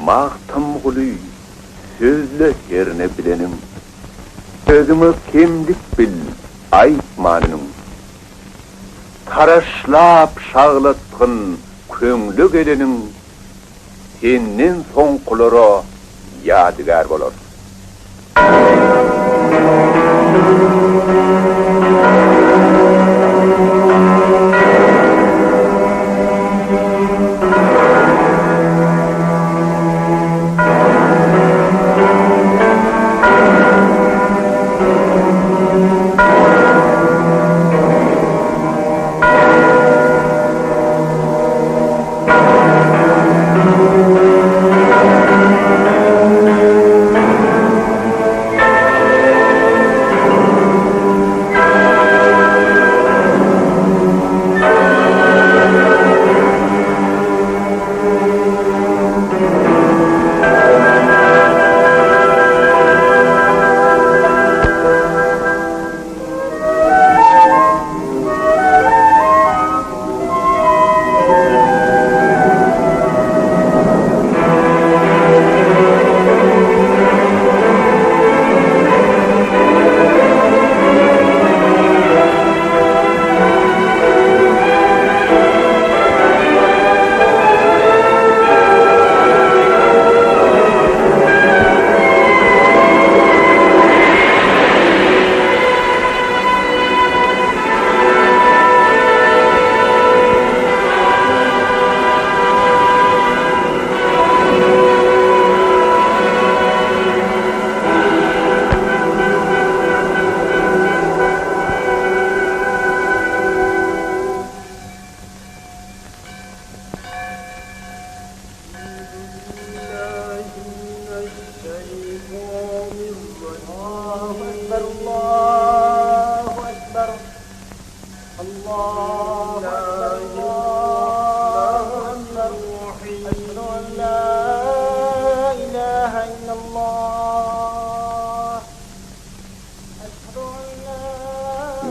Magtymguly, sözle herne bileniň. Özüňe kemlik bil, aýtman ünüň. Taraşlap şaglatgyn köňle geleniň, Senden soňkulara ýadygär bolar.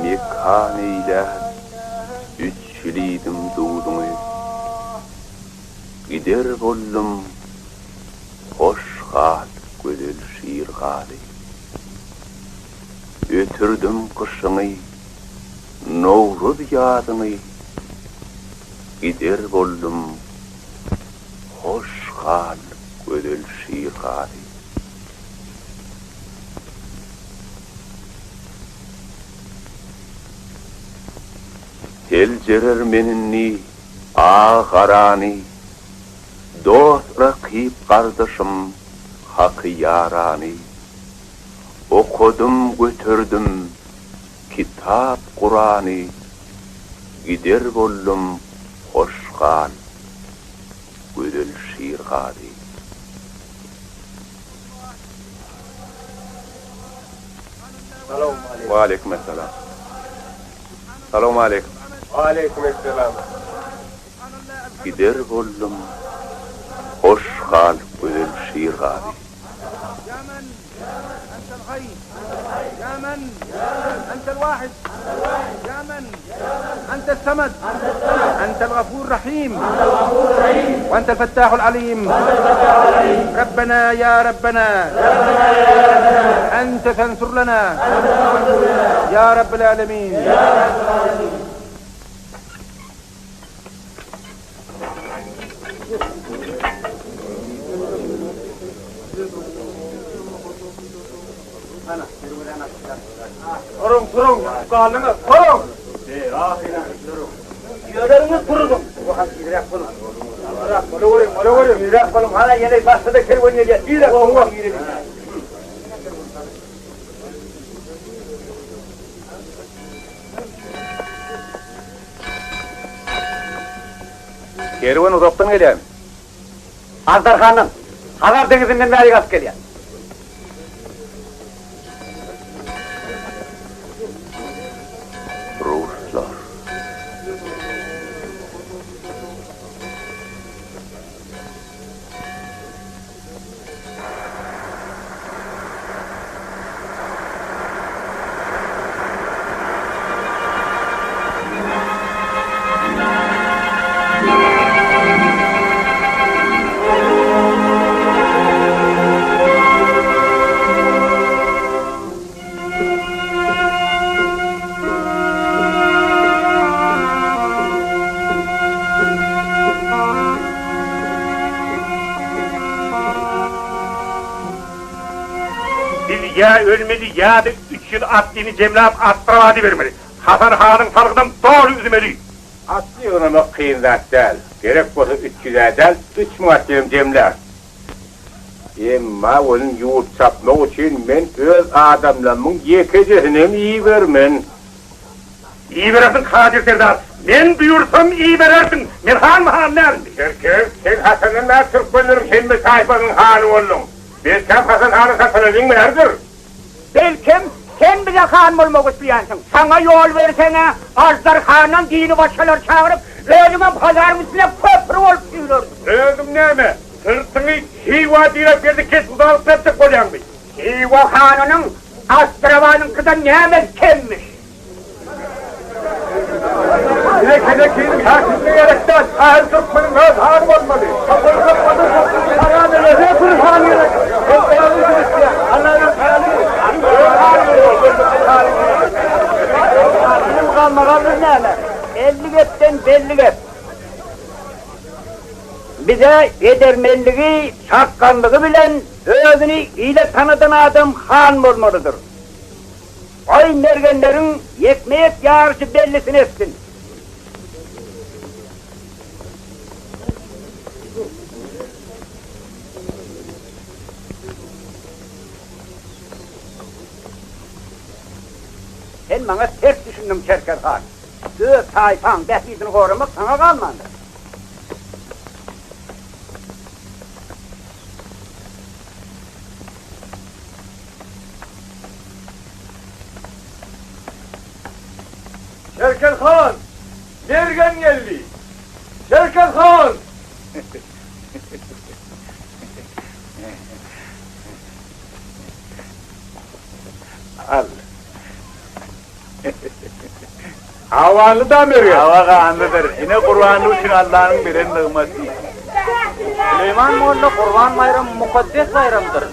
Mekan eýläp, üç ýyl iýdim duzuňy. Gider boldum, hoş gal, gözel Şirgazy. Ötürdim gyşyňy, Nowruz ýazyňy, Gider boldum, hoş gal, gözel Şirgazy. Seljerer men indi a-garany, Dost-rakyp gardaşym, haky ýarany. Okadym, göterdim kitap Kurany, Gider boldum, hoş gal, gözel Şirgazy. Waleýkim essalam. Salowmaleýkim. Waleýkim essalam. Gider boldum, hoş gal gözel Şirgazy. Turuň, turuň, galdyňyz, turuň! Ýöreriňiz turuzyň. Bolaweriň, bolaweriň. Tizräk boluň, hana ýene başga-da kerwen gelýär, tizräk boluň. Kerwen uzakdan gelýärmi? Agdarhandan, Hazar deňizinden bärik alyp gelýär. Ruslar. ölmeli ýa-da 300 atlyny jemläp Astrabada bermeli. Hasan hanyň salgydam doly üzmeli. Atly ýygnamak kyn zat däl. Gerek bolsa 300-ä däl, 3000 atlynam jemläris. Emma welin ýurt çapmak üçin men öz adamlarymyň ýekejesinem ibermen. Iberersiň Kadyr serdar. Men buýursam iberersiň. Men hanmy han dälmi? Çerkez, sen haçandan bäri türkmenleriň hemme taýpasynyň hany bolduň? Belkäm Hasan hany satan eliň bäridir? Belkem, sen bize han bolmak isleýänsiň. Saňa ýol berseň-ä, Aždarhandan dini başgalary çagyryp, özüňem Hazaryň üstüne köpri bolup süýrersiň. Özüň näme, syrtyňy Hywa diräp geldi kethudalyk etjek bolýaňmy? Hywa hanynyň Astrabanyňkydan nämesi kemmiş? Bize Kelekiniň häkimligi gerek däl. Ähli türkmeniň öz hany bolmaly. Biziň galmagalymyz näme? 50 gepden belli gep. Bize edermenligi, çakganlygy bilen özüni ile tanadan adam han bolmalydyr. Goý, mergenleriň ýekme-ýek ýaryşy bellisini etsin. Sen maňa ters düşündiň, Çerkez han. Öz taýpaň bähbidini goramak saňa galmandyr. Çerkez han! Mergen geldi! Çerkez han! Al. Hawanly da Mergen. Hawa ganlydyr. Ine gurbanlyk üçin Allanyň beren nygmaty. Süleýman molla Gurban baýramy mukaddes baýramdyr.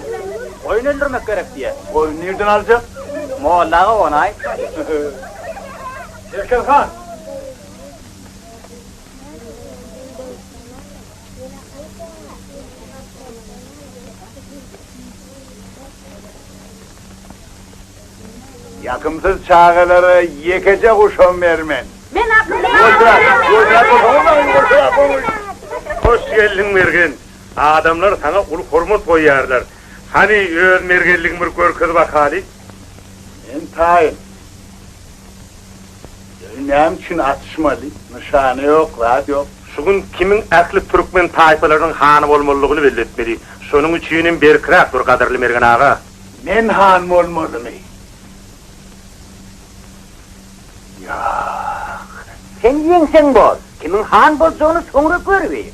Goýun öldürmek gerek diýýär. Goýun nirden aljak? Molla aga ony aýt. Çerkez han! Ýakymsyz çagalara ýekeje guşam bermen. Men akylly. Hoş geldiň Mergen. Adamlar saňa uly hormat goýýarlar. Hany öz mergenligiňi bir görkez bakaly. Men taýyn. Ýöne näme üçin atyşmaly? Nyşana ýok, zat ýok. Şu gün kimiň ähli türkmen taýpalarynyň hany bolmalydygyny belli etmeli. Şonuň üçinem berkräk dur, gadyrly Mergen aga. Men han bolmalymy? Ýak. Sen ýeňseň bor. Kimiň han boljagyny soňra görübiýr.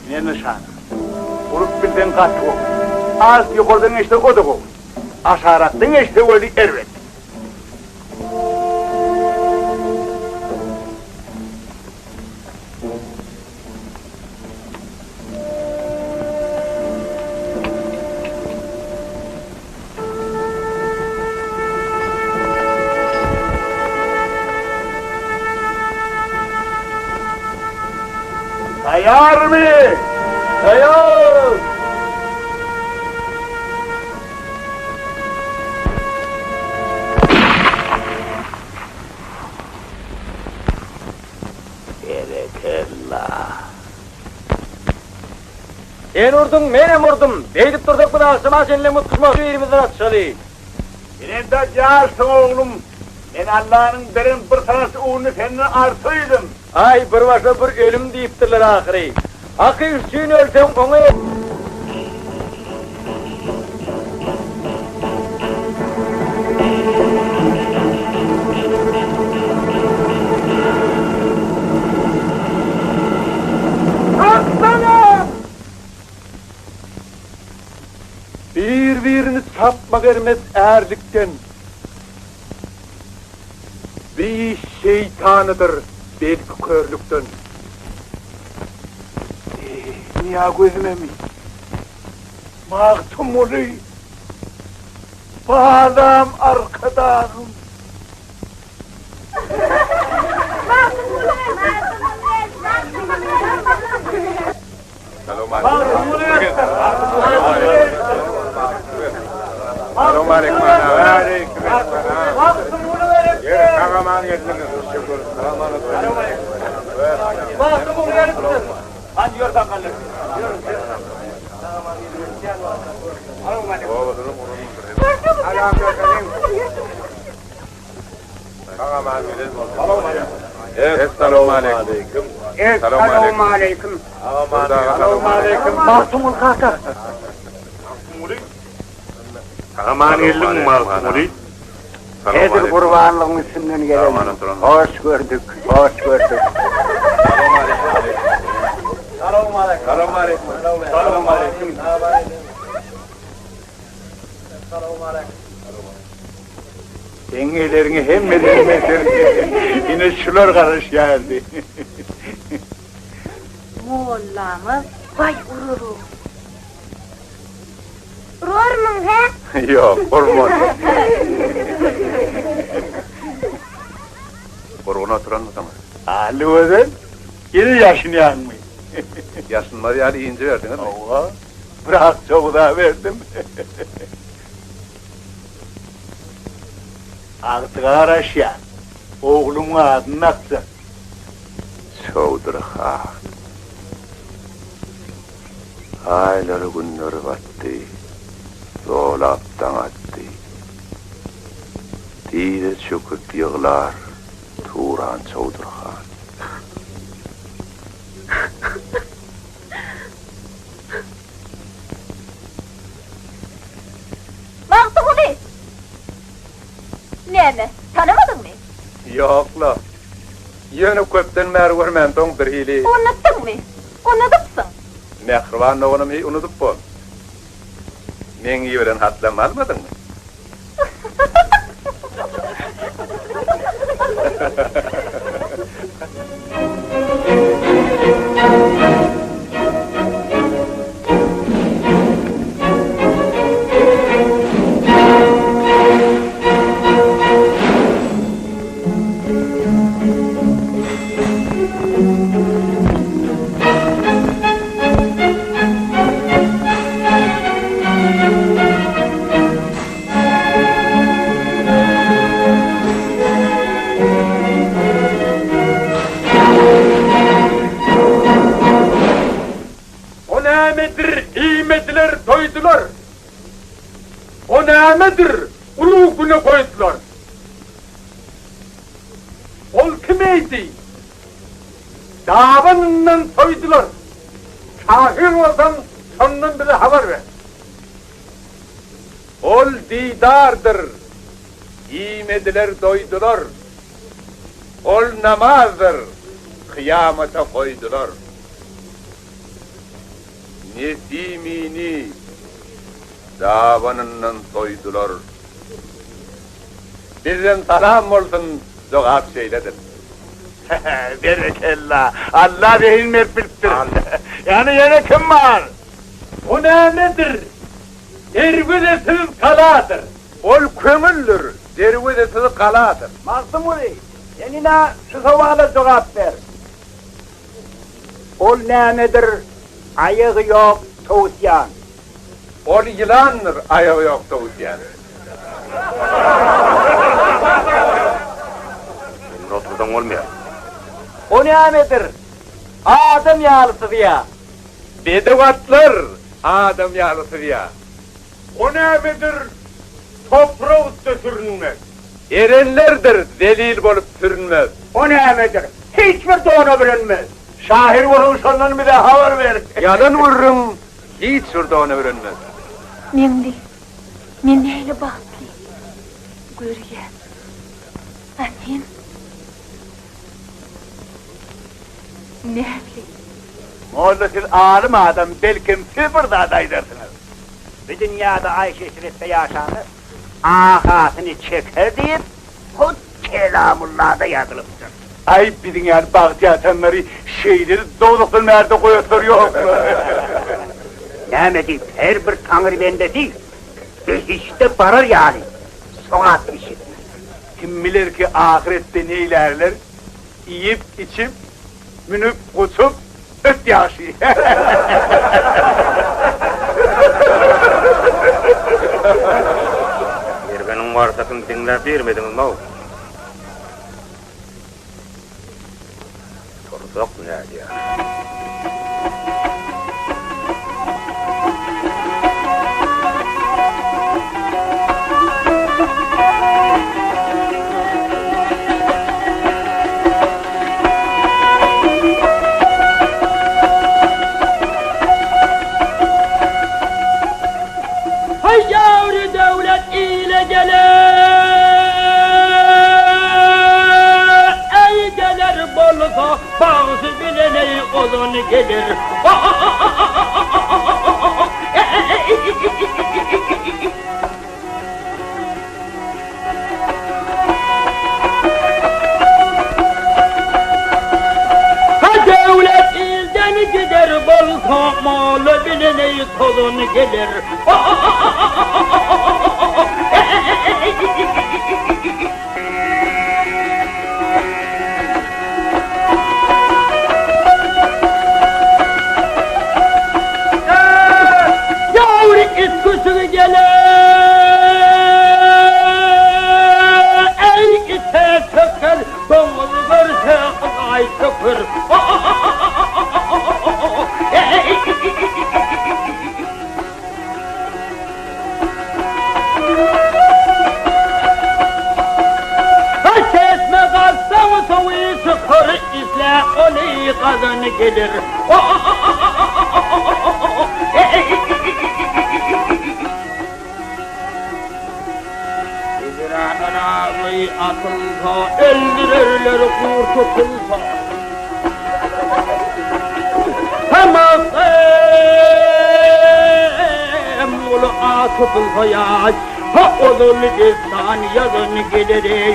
Ine nyşana. Urup bilseň gaty gowy. Az ýokardan geçse o-da gowy. Aşarakdan geçse weli erbet. Taýýarmy? Taýýar! Berekella! Sen urduň, menem urdum. Beýdip dursak biz agşama çenlem utuşmaz, birimizden atyşaly. Sen entek ýaşsyň oglum. Men Allanyň beren bir sanaç ununy senden artyydym. Aý, bir başa bir ölüm diýipdirler ahyry. Haky üçin ölseň, oňa. Tapmak ermez ärlikden. Bir iş şeýtanydyr, belki körlükden. Ýa gözümemi? Magtymguly, balam Arkadagym. Essalawmaleýkim. Essalawmaleýkim. Salowmaleýkim. Magtymguly kaka. Magtymguly. Sag-aman geldiňmi, Magtymguly? Edil gurbanlygyň üstünden gelelim. Hoş gördük, hoş gördük. Salowmaleýkim. Salowmaleýkim. Seň eleriňi hemmeden beter ine şular garaşýardy. Mollamyz baý urur-ow. Urarmyň, hä? Ýok, urman. Gurgun oturanmysyňyz? Hally gözel, ýene ýaşynýaňmy? Ýaşynmaz ýaly inji berdiňizmi? Hawa, biraz çogda berdim. Agtyga garaşýan. Ogluň adyny dakjak. Çowdur han. Aýlary günleri batdy, Zolap daň atdy. Dyza çöküp ýyglar Turan Çowdur han. Magtymguly! Näme, tanamadyňmy? Ýok-la. Ýöne köpden bäri görmänsoň birhili. Unutdyňmy? Unudypsyň. Mähriban doganym heý unudyp bol. Meň iberen hatlarymy almadyňmy? O nämedir, iýmediler, doýdular. O nämedir, ulug güne goýdular. Ol kim eýdi? Dabanyndan soýdular. Şahyr bolsaň, şondan bize habar ber. Ol didardyr, iýmediler doýdular. Ol namazdyr, kyýamata goýdular. Nesimini dabanyndan soýdular. Bizden salam bolsun, jogap şeýledir. Berekella! Alla zehin berip bilipdir. Ýani ýene kim bar? O nämedir? Derwezesiz galadyr. Ol köňüldir, derwezesiz galadyr. Magtymguly, sen ine şu sowala jogap ber. Ol nämedir, aýagy ýok towusýan? Ol ýylandyr, aýagy ýok towusýan. Indi otursaň bolmaýar. O nämedir, adam ýaly syzýa? Bedew atlar adam ýaly syzýa. O nämedir, toprak üste sürünmek? Erenlerdir zelil bolup sürünmez. O nämedir, hiç bir dona bürenmez. Şahyr bolsaň şondan bize habar ber. Ýalan gürrüň hiç bir dona bürenmez. Meňli, men nähili bagtly. Görýän. A sen? Nätli? Molla siz alym adam, belkem siz bir zat aýdarsyňyz. Bu dünýäde aýşy-eşretde ýaşanlar ahasyny çeker diýip, hut Kelamullada ýazylypdyr. Aý, biziň ýaly bagt ýatanlary şeýle-de dowzahdan bärde goýaslary ýokmy? Näme diýip, her bir Taňry bendesi behişde barar ýaly sogap iş etmeli. Kim biler ki, ahyretde neýlärler, iýip, içip, münüp, gusup, öt ýagşy. Mergeniň warsakyny diňläp bermediňiz-mow? Tursak nädýär? Haý ýawry döwlet ile geler, Eý geler bolsa bagşy bilen eý ozan geler. Ha döwlet ilden gider bolsa, maly bilen eý tozan geler. Ýawry it küsügi geler, Eý ite çöker, doňuz görse gaý çöker. Çeşme gazsaň suwy çykar, Isle ony gazan gelir. Hijrana atylsa, öldürerler gurt tutulsa. Hamasym ulu tutulsa ýaş, ha ozal dessan ýazan geler eý.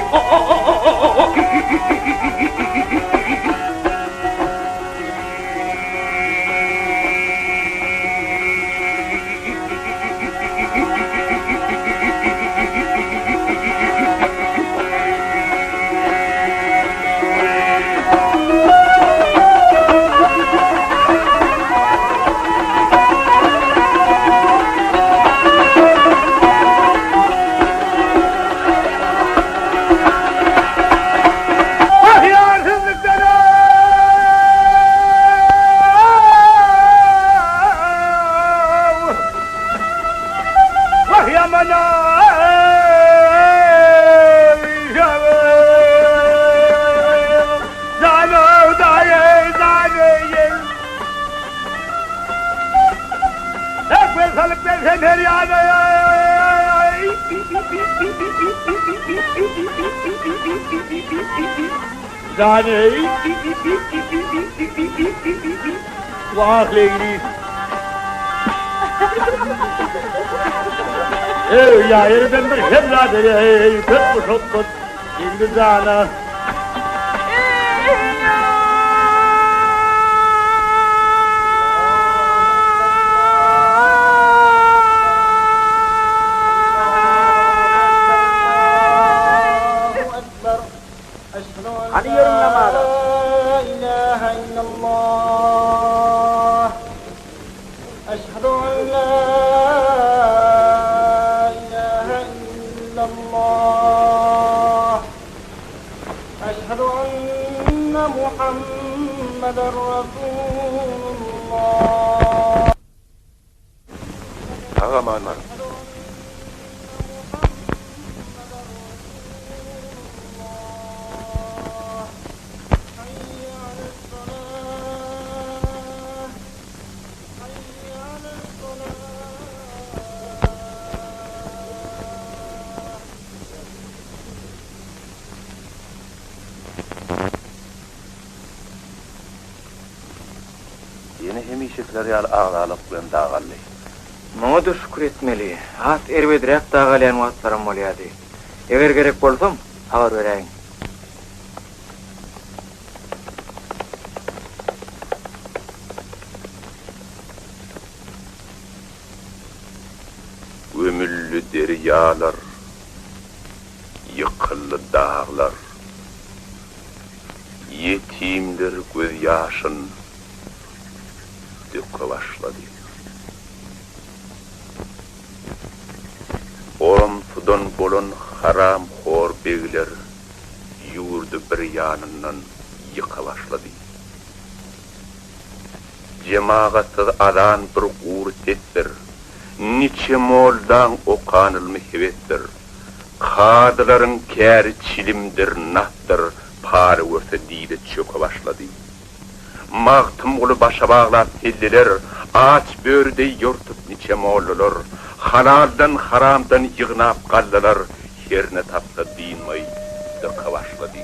Wah ýaman-aý, jan-ow, daýy, daýy. Ekber salyp gelsem her ýana-aý. Jan-eý. Wah, Leýli. Eý, ýa ýerden bir hemra bereý, köp muşakgat, Leýli jana. Hany ýörüň namaza. Sag-aman baryň. Ýene hemişekiler ýaly agzalyk bilen dagaldy. Muňa-da şükür etmeli. Has erbedräk dag alýan wagtlaram bolýardy. Eger gerek bolsam, habar beräýiň. Gömüldi derýalar, ýykyldy daglar. Ýetimler gözýaşyn döke başlady. Oromsudan bolan haramhor begler ýurdy bir ýanyndan ýyka başlady. Jemagatsyz azan bir gury sesdir, Niçe mollaň okan ylmy hebesdir. Kazylaryň käri çilimdir, nasdyr, Para görse dize çöke başlady. Magtymguly başa baglap selleler, Aç böri deý ýortup niçe mollalar, Halaldan, haramdan ýygnap gallalar, Herne tapsa dynmaý dyka başlady.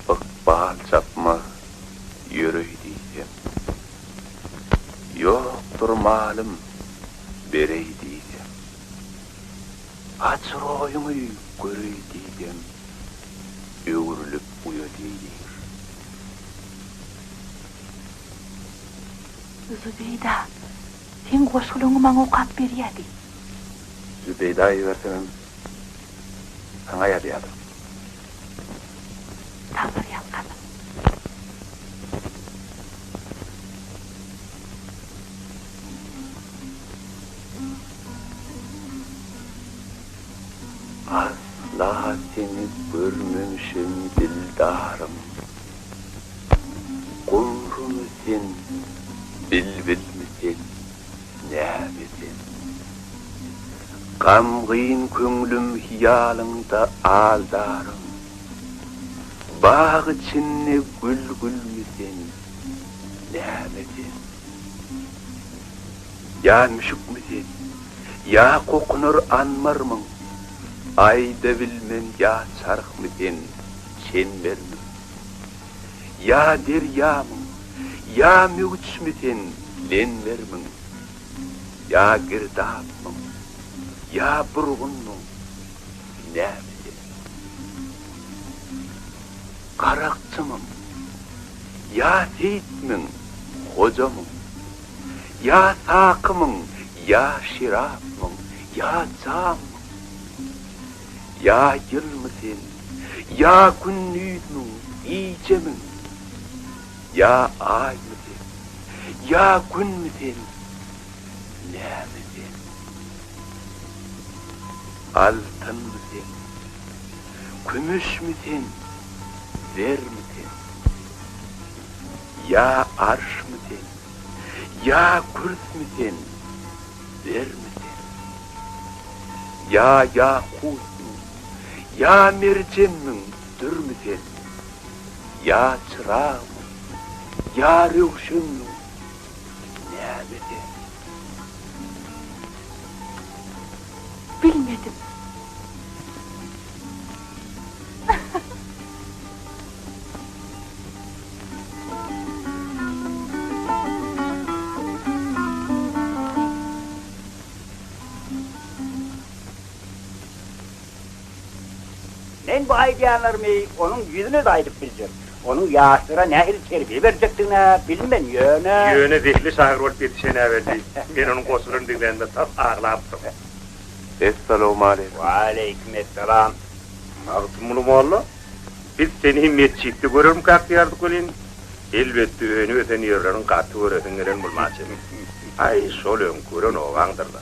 Ykbal çapmaz, ýöreý diýsem. Ýokdur malym, bereý diýsem. Aç roýuňy göreý diýsem, öwrülip uýa diýr. Zübeýda, seň goşgularyňy maňa okap berýädi. Zübeýda ibersemem, saňa ýazýardy. Taňryýalkasyn. Asla seni görmemişem dildarym. Gumrumy sen, bilbilmi sen, näme sen? Gamgyn köňlüm hyýalyňda aldarym. Bag içinde gül gülmi sen, näme sen? Ýa müşükmi sen, ýa kokunar anmarmyň? Aýda bilmen ýa çarhmy sen, çenbermiň? Ýa derýamyň, ýa möwçmi sen, lenbermiň? Ýa girdapmyň, ýa burgunmyň, näme sen? Garakçymyň, ýa seýitmiň, hojamyň? Ýa sakymyň, ýa şerapmyň, ýa jammyň? Ýa ýylmy sen, ýa gündizmiň, gijemiň? Ýa aýmy sen, ýa günmi sen, näme sen? Altynmy sen, kümüşmi sen, zermi sen? Ýa arşmy sen, ýa kürsmi sen, zermi sen? Ýa ýakutmyň, ýa merjenmiň, dürmi sen? Ýa çyragmyň, ýa röwşenmiň, näme sen? Bilmedim. Men bu aýdýanlarymy onuň ýüzüne-de aýdyp biljek. Onuň ýaşlara nähili terbiýe berjekdigin-ä bilmen, ýöne. Ýöne zehli şahyr bolup ýetişen-ä belli. Men onuň goşgularyny diňlände tas aglapdym. Essalawmaleýkim. Waleýkim essalam. Magtymguly molla, biz seni metjitde görermikäk diýerdik welin, elbetde önüp-ösen ýerleriň gaty göresiň gelen bolmaçy. Aý, şol öňki gören obaňdyr-da.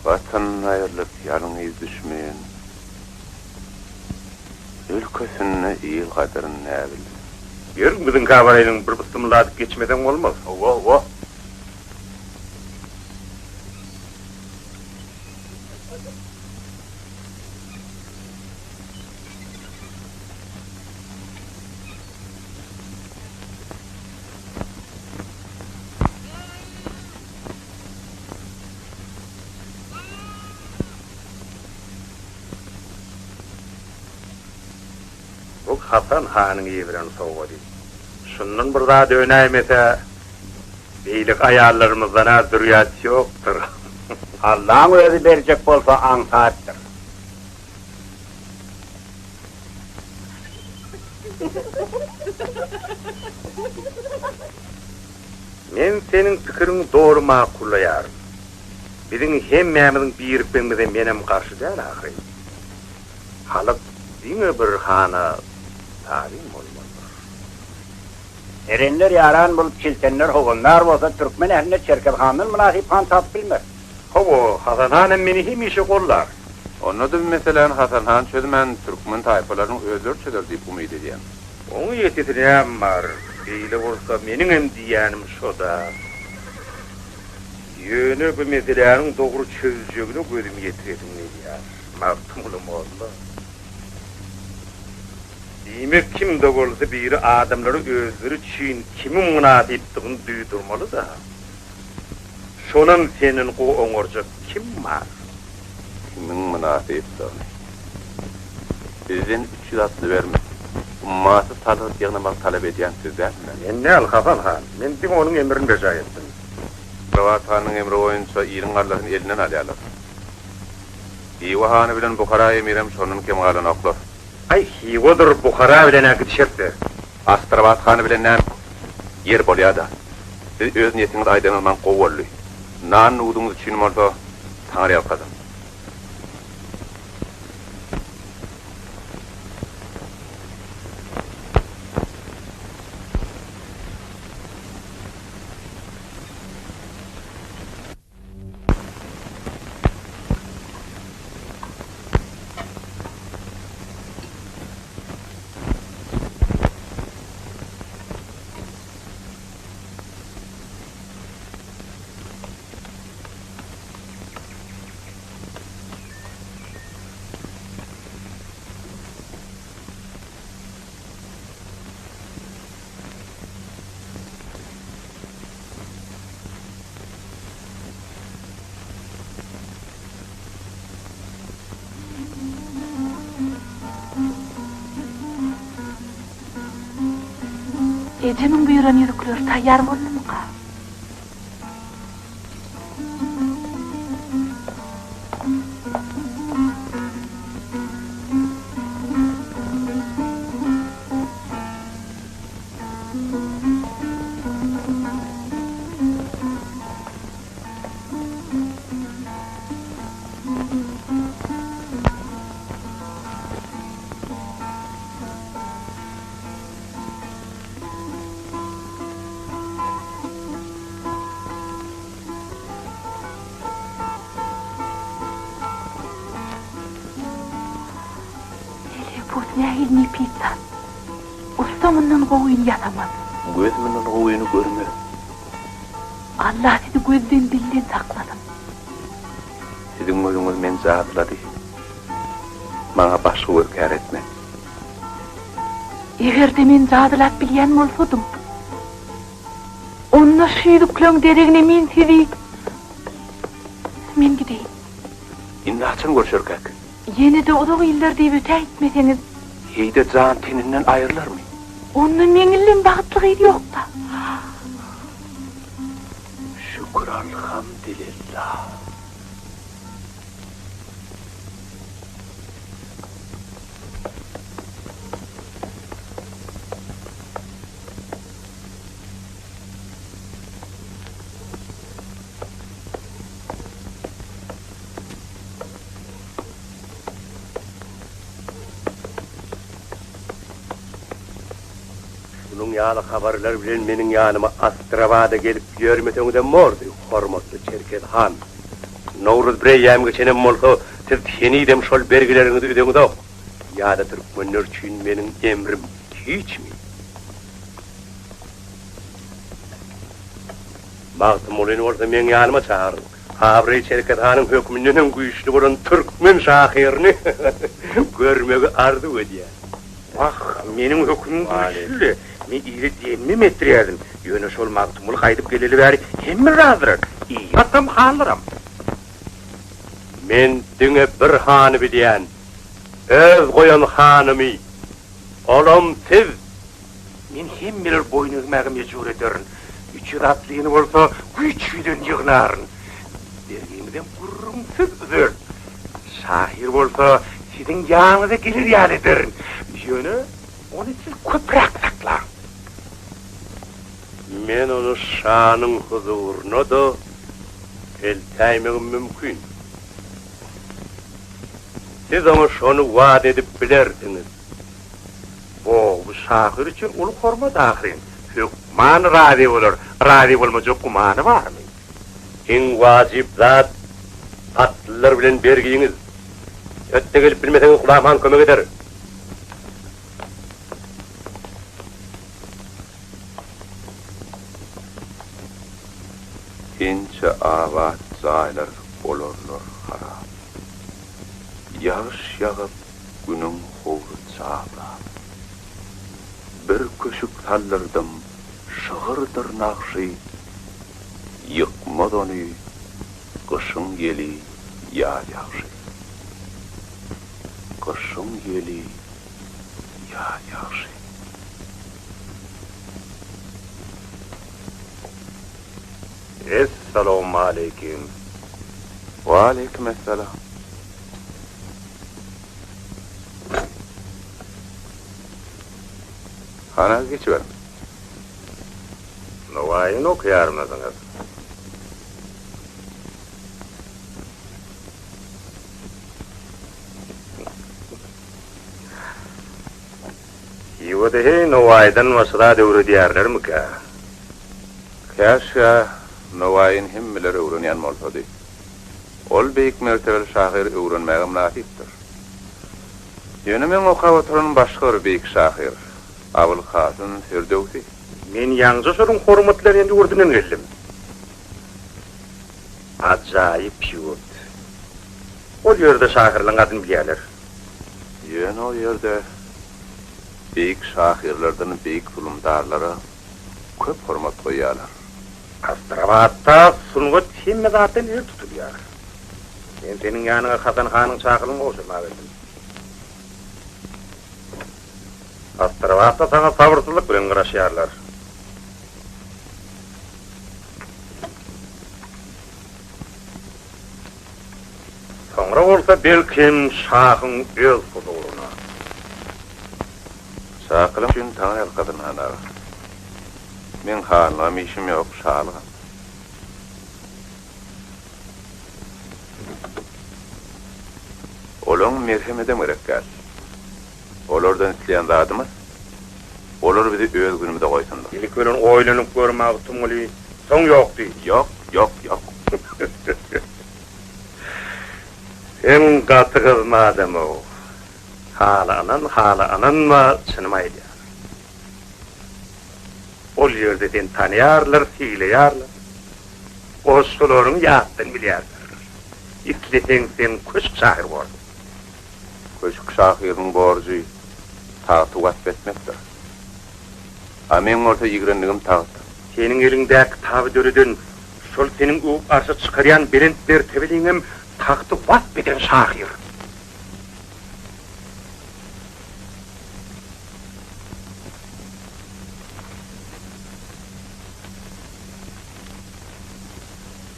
Watanyndan aýrylyp, ýalňyz düşmeýän, ülkesinde il gadyryn näbilsin. Ýör, biziňkä baraýlyň, bir bysmylla adyp geçmeseň bolmaz. Hawa, hawa. Bu Hasan hanyň iberen sowgady. Şundan bir zat önäýmese, beýleki aýallarymyzdan-a zürýat ýokdur. Allaň özi berjek bolsa aňsatdyr. Men seniň pikiriňi doly makullaýaryn. Biziň hemmämiziň birikmegimize menem garşy däl ahyryn. Halyk diňe bir hana tabyn bolmalydyr. Erenler ýaran bolup, çiltenler howandar bolsa, türkmen ählinde Çerkez handan mynasyp han tapyp bilmeris. Hawa, Hasan han hem meni hemişe gollar. Onda-da bu meseläni Hasan han çözmän, türkmen taýpalarynyň özleri çözer diýip umyt edýän. Oň ýetisi näme bar? Beýle bolsa meniňem diýýänim şo-da. Ýöne bu meseläniň dogry çözüljegine gözüm ýetiresim gelýär, Magtymguly molla. Diýmek, kim-de bolsa biri adamlara özleri üçin kimiň mynasypdygyny duýdurmaly-da. Şonam senden gowy oňarjak kim bar? Kimiň mynasypdygyny. Bizden 300 atly berme. Ummasyz salgyt ýygnamagy talap edýän siz dälmi? Men däl, Hasan han. Men diňe onuň emrini berjaý etdim. Astrabat hanyň emri boýunça iliň gallasyny elinden alýarlar. Hywa hany bilen Buhara emirem şondan kem galanoklar. Aý, Hywadyr Buhara bilen-ä gidişeris-de. Astrabat hany bilen näme? Ýeri bolýa-da. Siz öz niýetiňizi aýdanyňyz maňa gowy boldy. Nan-nuduňyz üçin bolsa, taňryýalkasyn. Ejemiň buýran ýüzükleri taýýar boldumyka? Telepus nähili nepis zat. Ussa mundan gowyny ýasamaz. Göz mundan gowyny görmez. Allah sizi gözden dilden saklasyn. Siziň gözüňiz meni jadylady. Maňa başga göz kär etmez. Eger-de men jadylap bilýän bolsadym, onda şu ýüzükleň deregine men sizi Men gideýin. Indi haçan görşerkäk? Ýene-de uzak iller diýip ötäýtmeseňiz. Heý-de jan teninden aýrylarmy? Onda meňillem bagtly gyz ýok-da. Şükür alhamdylillah. Şunuň ýaly habarlar bilen meniň ýanyma Astrabada gelip ýörmeseňizem bordy, hormatly Çerkez han. Nowruz bireýýäm geçenem bolsa, siz henizem şol bergileriňizi üzeňizok. Ýa-da türkmenler üçin meniň emrim hiçmi? Magtymgulyny bolsa meň ýanyma çagyryň. Abraý Çerkez hanyň hökmünden hem güýçli bolan türkmen şahyryny görmegi arzuw edýän. Wah, meniň hökümim güýçli-le, men ile diýenimem etdirýärdim. Ýöne şol Magtymguly gaýdyp geleli bäri hemme razydyr, ilatam, hanlaram. Men diňe bir hany bilýän, öz goýan hanymy, olam siz! Men hemmeleri boýun egmäge mejbur ederin. 300 atlyny bolsa güýç bilen ýygnaryn. Bergimizem gürrüňsiz üzerin. Şahyr bolsa siziň ýanyňyza geler ýaly ederin. Ýöne ony siz köpräk saklaň. Men ony şanyň huzuryna-da eltäýmegim mümkin. Siz oňa şony wada edip bilersiňiz. Bo, bu şahyr üçin uly hormat ahyryn. Hökman razy bolar, razy bolmajak gumany barmy? Iň wajyp zat, atlylar bilen bergiňiz. Hötde gelip bilmeseňiz Gulam han kömek eder. Ençe abat jaýlar bolarlar harap. Ýagyş ýagyp, günüň howry çaglap. Bir köşük saldyrdym, şygyrdyr nagşy, Ýykmaz ony gyşyň ýeli, ýaz ýagşy. Gyşyň ýeli, ýaz ýagşy. Essalawmaleýkim. Waleýkim essalam. Han aga geçiberiň. Nowaýyny okaýarmydyňyz? Hywada heý Nowaýydan başga zat öwredýärlermikä? Käşgä Nowaýyny hemmeler öwrenýän bolsady. Ol beýik mertebeli şahyr öwrenmäge mynasypdyr. Ýöne meň okap oturanym başga bir beýik şahyr, Abylkasym Firdöwsi. Men ýaňja şonuň hormatlanýan ýurdundan geldim. Ajaýyp ýurt. Ol ýerde şahyrlaryň adyny bilýärler. Ýöne ol ýerde beýik şahyrlardan beýik zulumdarlara köp hormat goýýarlar. Astrabatda sungat hemme zatdan ir tutulýar. Men seniň ýanyňa Hasan hanyň çakylygyny gowşurmaga geldim. Astrabatda saňa sabyrsyzlyk bilen garaşýarlar. Soňra bolsa belkem şahyň öz huzuryna. Çakylyk üçin taňry ýalkasyn han aga. Meň hanlygam işim ýok, şalygam. Olaň merhemedem gerek däl. Olardan isleýän zadymyz, olar bizi öz günümize goýsunlar. Ilki bilen oýlanyp gör, Magtymguly, soň ýok diý. Ýok, ýok, ýok. Sen gaty gyzma adam-ow. Hala ynan, hala ynanma, çynymy aýdýan. Ol ýerde seni tanaýarlar, sylaýarlar. Goşgularyňy ýatdan bilýärler. Isleseň sen köşk şahyry borsuň. Köşk şahyrynyň borjy tagty wasp etmekdir. A meň bolsa ýigrendigim tagt. Seniň eliňdäki kitaby döreden, şol seniň öwüp arşa çykarýan belent mertebeliňem tagty wasp eden şahyr.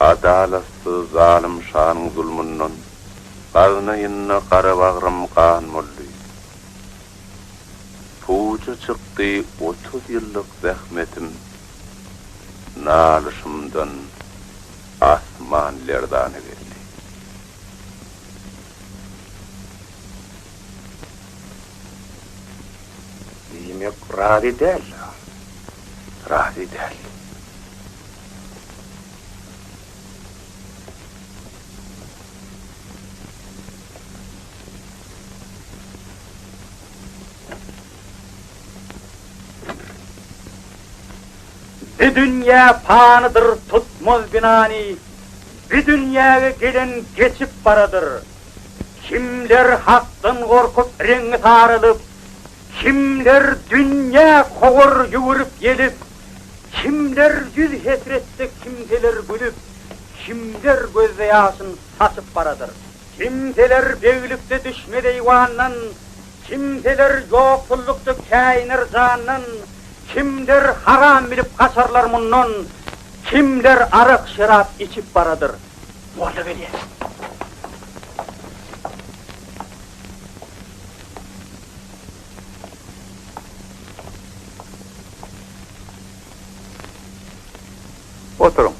Adalatsyz zalym şanyň zulmundan Gaznaýynda gara bagrym gan boldy. Puja çykdy 30 ýyllyk zähmetim, Nalyşymdan asman lerzana geldi. Diýmek, razy däl. Razy däl. Bu dünýä panydyr tutmaz binany, Bu dünýäge gelen geçip baradyr. Kimler Hakdan gorkup reňňi saralyp, Kimler dünýä kowar ýüwürip gelip, Kimler ýüz hesretde kimseler gülüp, Kimler gözde ýaşyn saçyp baradyr. Kimseler beglikde düşmez eýwandan, Kimseler ýoksullykda käýiner jandan, Kimler haram bilip gaçarlar mundan, Kimler arak-şerap içip baradyr. Molla gelýär. Oturyň.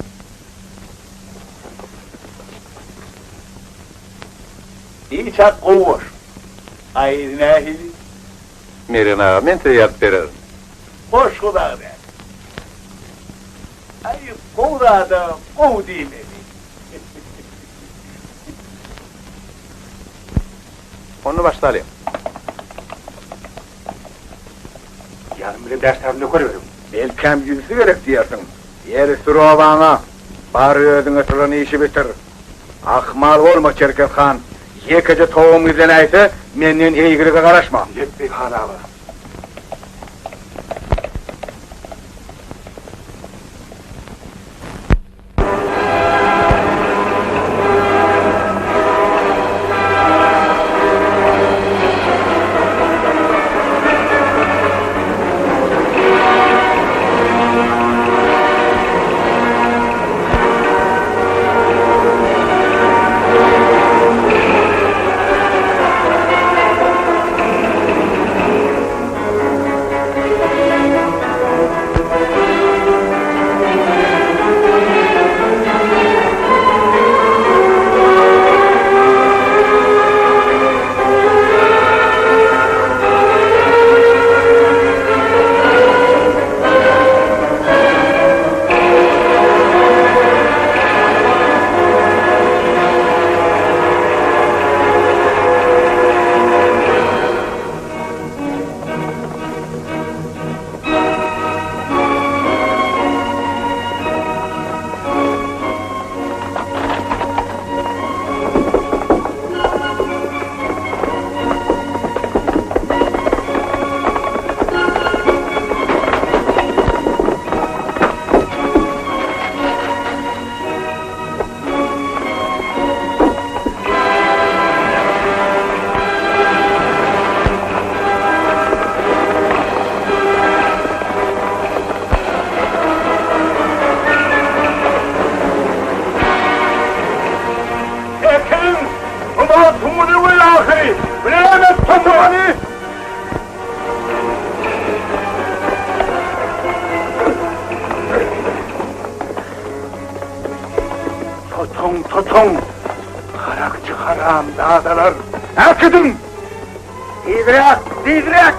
Biçak gowy goşgy. A yzy nähili? Mergen aga, men size ýazyp bererin. Goşgy dagy däl. Aý, gowy zada gowy diýmeli. Onda başlalyň. Ýanym bilen bäş sany nöker beriň. Belkäm ýüzüsi gerek diýersiň. Ýeri sür obaňa, bar özüňe turan işi bitir. Ahmal bolma, Çerkez han. Ýekeje towugym gizlenäýse, menden eýgilige garaşma. Lepbeý, han aga. Erkegim, bu magtymguly we ahyry, bu näme toplany? Tutuň, tutuň! Garakçy haramzadalar! Äkidiň! Tizräk, tizräk!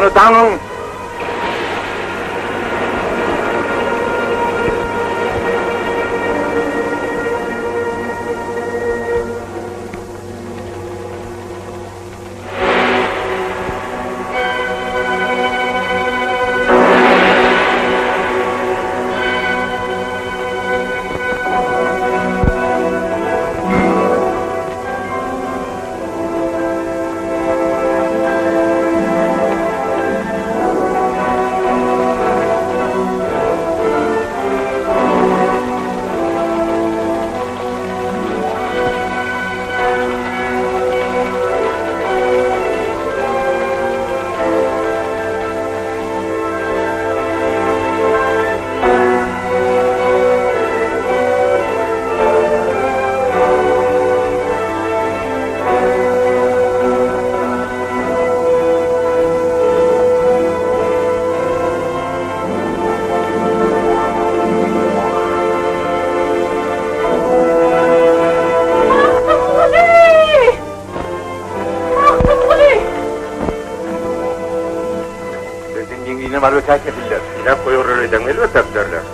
Ony daňyň! Magtymguly! Magtymguly! Birden ýeňňine baryp ötäkmediller. Ýa goýarlar öýden elbetde öpderler.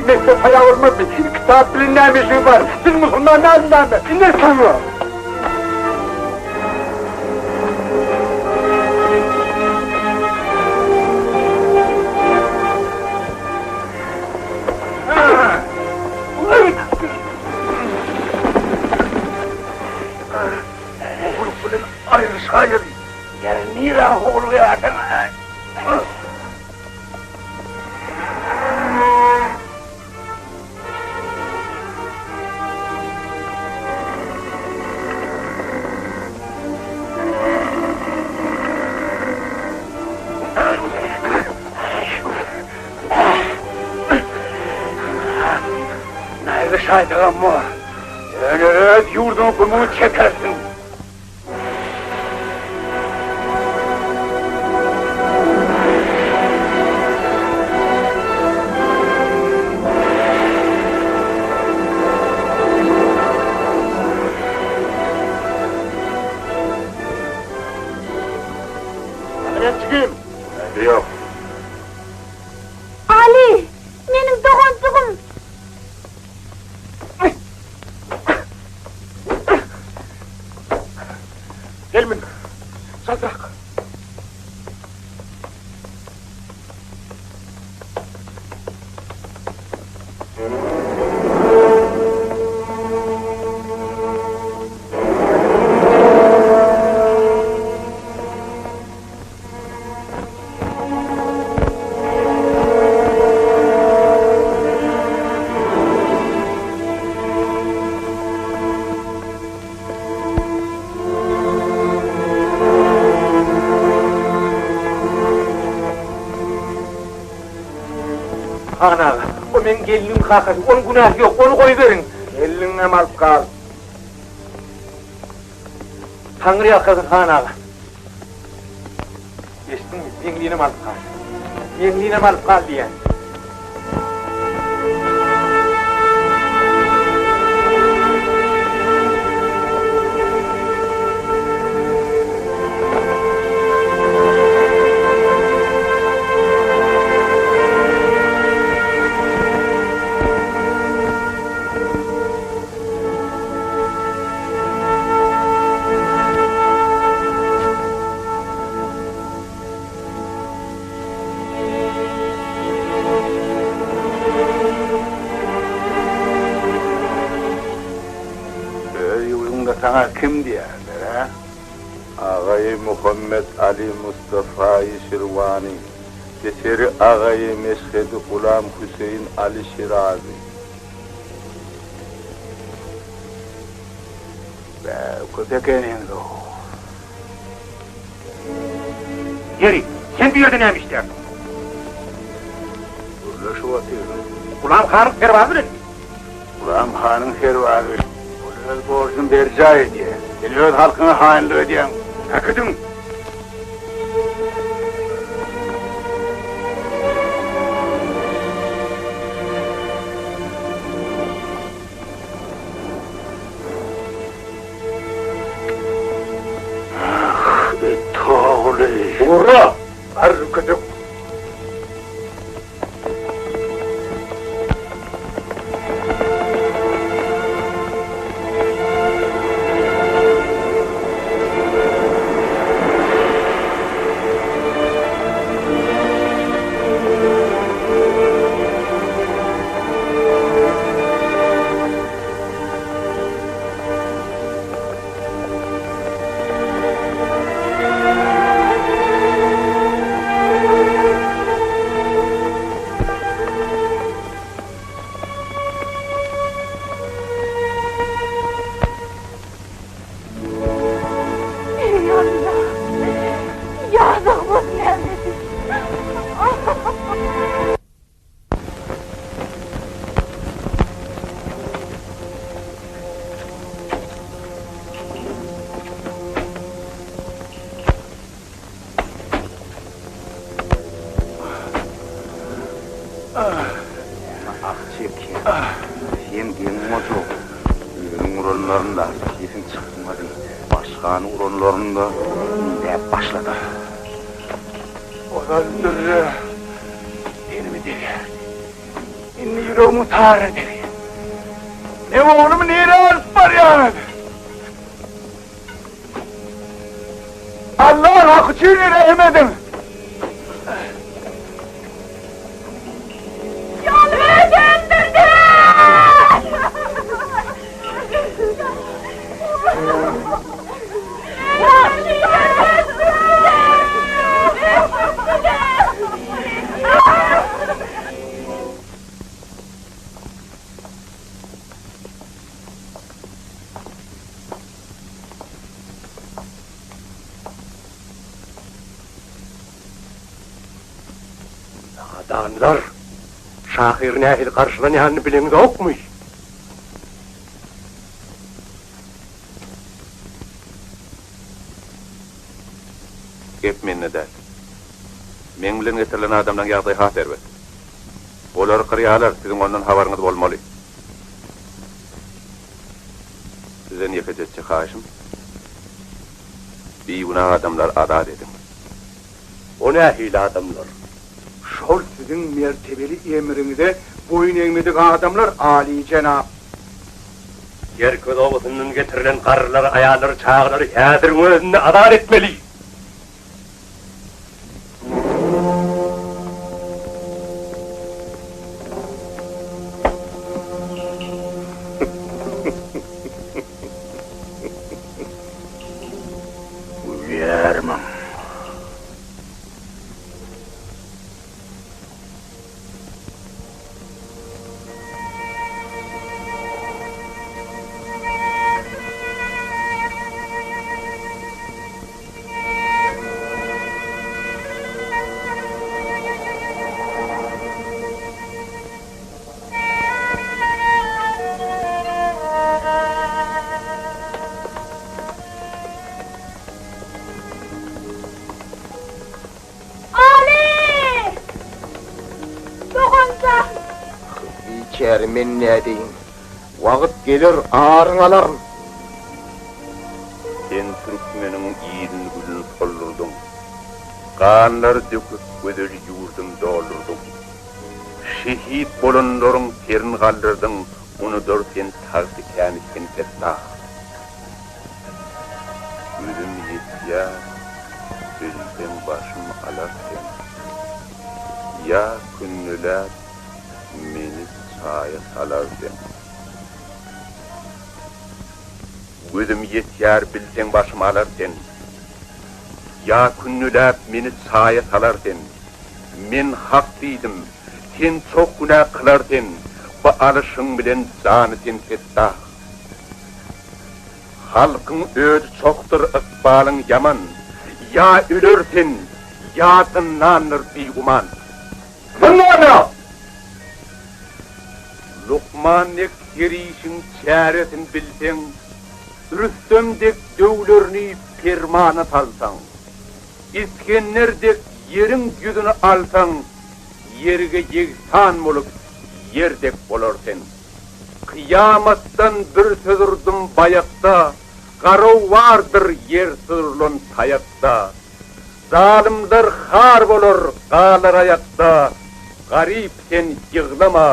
Mekdep haýa bolmazmy? Kitap bilen näme işiňiz bar? Siz musulman dälmi näme? Ine saňa! Ogul bilen aýryşaýaly. Ýeri nirä howlugýarsyň? Näge şaýdygam bor. Ýöne öz ýurduň gumuny çekersiň. Aýatjygym! Ýok. Aly! Meniň doganjygym! Gel mün. Çaltrak. Han aga, o meň gelniň kakasy, onuň günäsi ýok, ony goýberiň. Gelniňem alyp gal. Taňry ýalkasyn, han aga. Eşitdiňmi? Meňlinem alyp gal. Meňlinem alyp gal diýýän. Öz ýurduňda saňa kim diýerler, hä? Agaýy Muhammet Ali Mustafaýy Şirwany, Peseri agaýy Meşhedi Gulam Hüseýin Ali Şirazy. Bä, köp ekeniňiz-ow. Ýeri, sen bu ýerde näme işleýärsiň? Gürleşip otyryn. Gulam hanyň serbazy bilenmi? Gulam hanyň serbazy bilen. Ol öz borjuny berjaý edýär. Sen öz halkyňa haýynlyk edýäň. Äkidiň! Ah, it ogly! Ura! Garry köpek! Eý Alla! Ýazygymyz nämedi? Näme ah çekýäň? Sen geň gojuk. Özüň uranlarynda sesiň çykmady. Başgany uranlarynda ündäp başladyň. Ozal dürre Tenime degýärdi. Indi ýüregimiň taryna degýär. Meň oglumy nirä alyp barýaňyz? Allaň haky üçin rehim ediň! Nadanlar! Şahyr nähili garşylanýanyny bileňzokmy? Gep mende däl. Meň bilen getirilen adamlaň ýagdaýy has erbet. Olary gyrýalar, siziň ondan habaryňyz bolmaly. Sizden ýekeje etjek haýyşym, bigünä adamlary azat ediň. O nähili adamlar? Şol siziň mertebeli emriňize boýun egmedik adamlar, alyjenap. Gerkez obasyndan getirilen garrylary, aýallary, çagalary häziriň özünde azat etmeli! Gülýärmiň? Aly! Doganjan! Biçäre men nädeýin? Wagt geler, aryň alaryn. Sen türkmeniň ilini-gününi soldurdyň. Ganlar döküp gözel ýurdum doldurdyň. Şehit bolanlaryň serin galdyrdyň, Unudar sen tagty käni sen Fettah. Gözüm ýetýär, bilseň başym alar sen. Ýa kündüläp meni çaýa salar sen. Gözüm ýetýär, bilseň başym alar sen. Ýa kündüläp meni çaýa salar sen. Men hak diýdim, sen çoh günä kylar sen, Bu alyşyň bilen jany sen Fettah. Halkyň öji çohdur, ykbalyň ýaman, Ýa öler sen, ýa zyndandyr biguman. Zyndana! Lukman dek her işiň çäresin bilseň, Rüstem dek döwlerini permana salsaň, Isgender dek ýeriň ýüzüni alsaň, Ýerge ýegsan bolup, ýer dek bolar sen. Kyýamatdan bir söz urdum baýakda, Garaw bardyr ýer syrylan taýakda. Zalymlar har bolar, galar aýakda, Garyp sen ýyglama,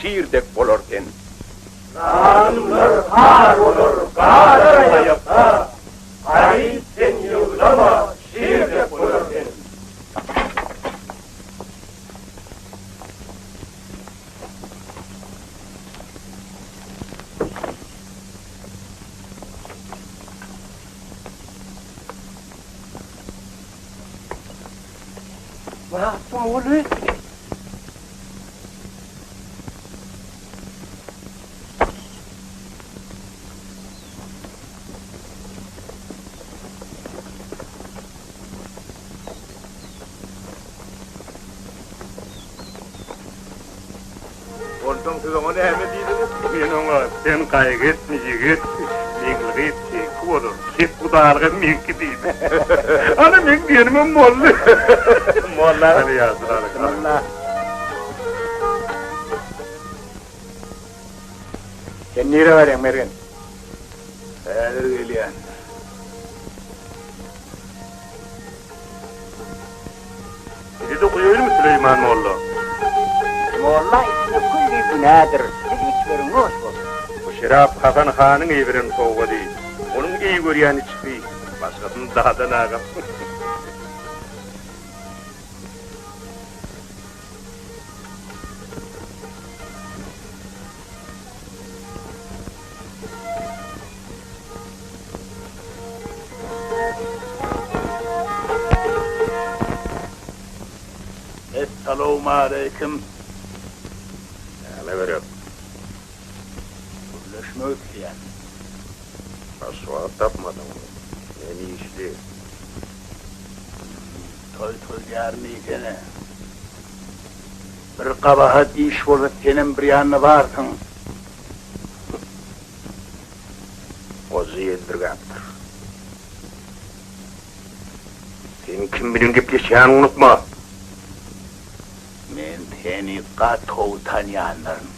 şir dek bolar sen. Zalymlar har bolar, galar aýakda, Garyp sen ýyglama, şir dek bolar sen. Magtymguly! Onsoň siz oňa näme diýdiňiz? Men oňa, Sen gaýgy etme, ýigit, Meňli gyz seňki bolar, kethudalyk hem meňki diýdim. Ana, meň diýenimem boldy. Molla. Hany ýaşuly, alyň. Molla. Sen nirä barýaň, Mergen? Häzir gelýän. Bizi-de goýaýlymy Süleýman molla? Molla içmek külli günädir, siz içmeriň noş bolsun. Bu şerap Hasan hanyň iberen sowgady. Onuň eý görýän içgisi, başgasyny dadan agam. Essalawmaleýkim. Näme gerek? Gürleşmek isleýän. Başga wagt tapmadyňmy? Men işli. Toý toý diýýärin diýsene. Bir gabahat iş bolsa senem bir ýanda barsyň. Goja ýeldirgäpdir. Sen kim bilen gepleşýäniňi unutma. Men seni gaty gowy tanýandyryn.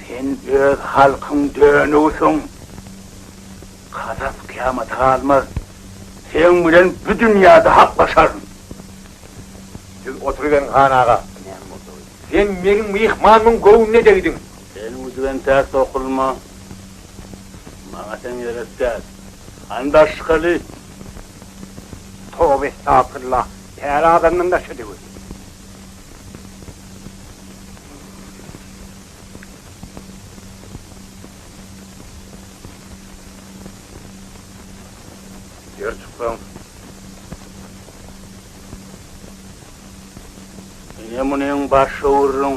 Sen öz halkyň dönügisiň. Kasas kyýamata galmaz. Seň bilen bu dünýäde haklaşaryn. Siz oturyberiň, han aga. Sen meniň myhmanymyň göwnüne degdiň. Sen ujugan ters okulma. Maňa sen gerek däl. Hany daş çykaly. Toba estagfurullah, är adamdan daşa döwül. Ýer çyksaň. Ine munyň başy gürrüň.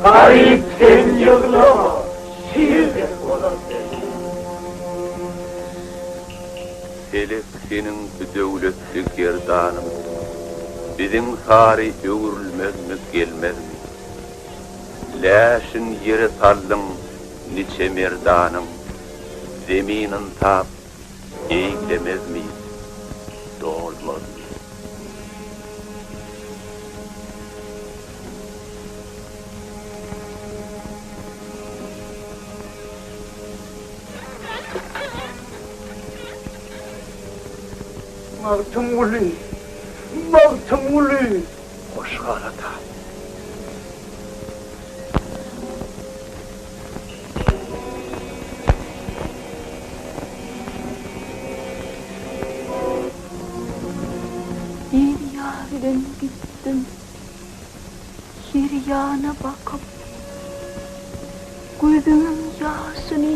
Garyp sen ýyglama, şir dek bolar sen. Pelek seniň bu döwletli gerdanyň Biziň sary öwrülmezmi, gelmezmi? Läşin ýere saldyň niçe merdanyň, Zemin ynsap eýlemezmi, dolmazmy? Magtymguly! Magtymguly! Hoş gal, ata! Bir ýar bilen gitdim. ýana bakyp, Gözümiň ýaşyny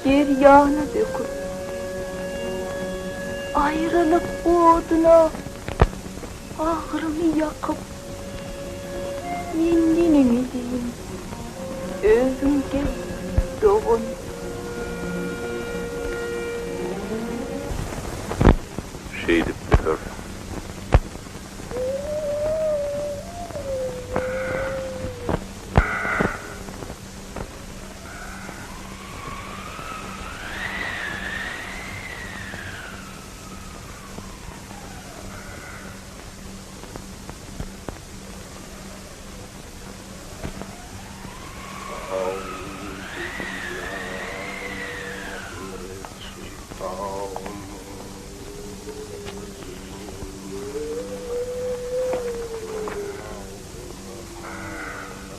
her ýana döküp, Aýralyk oduna bagrymy ýakyp, Men neneň edeýin, özüň gel, dogan. Şeýdip ötersiň.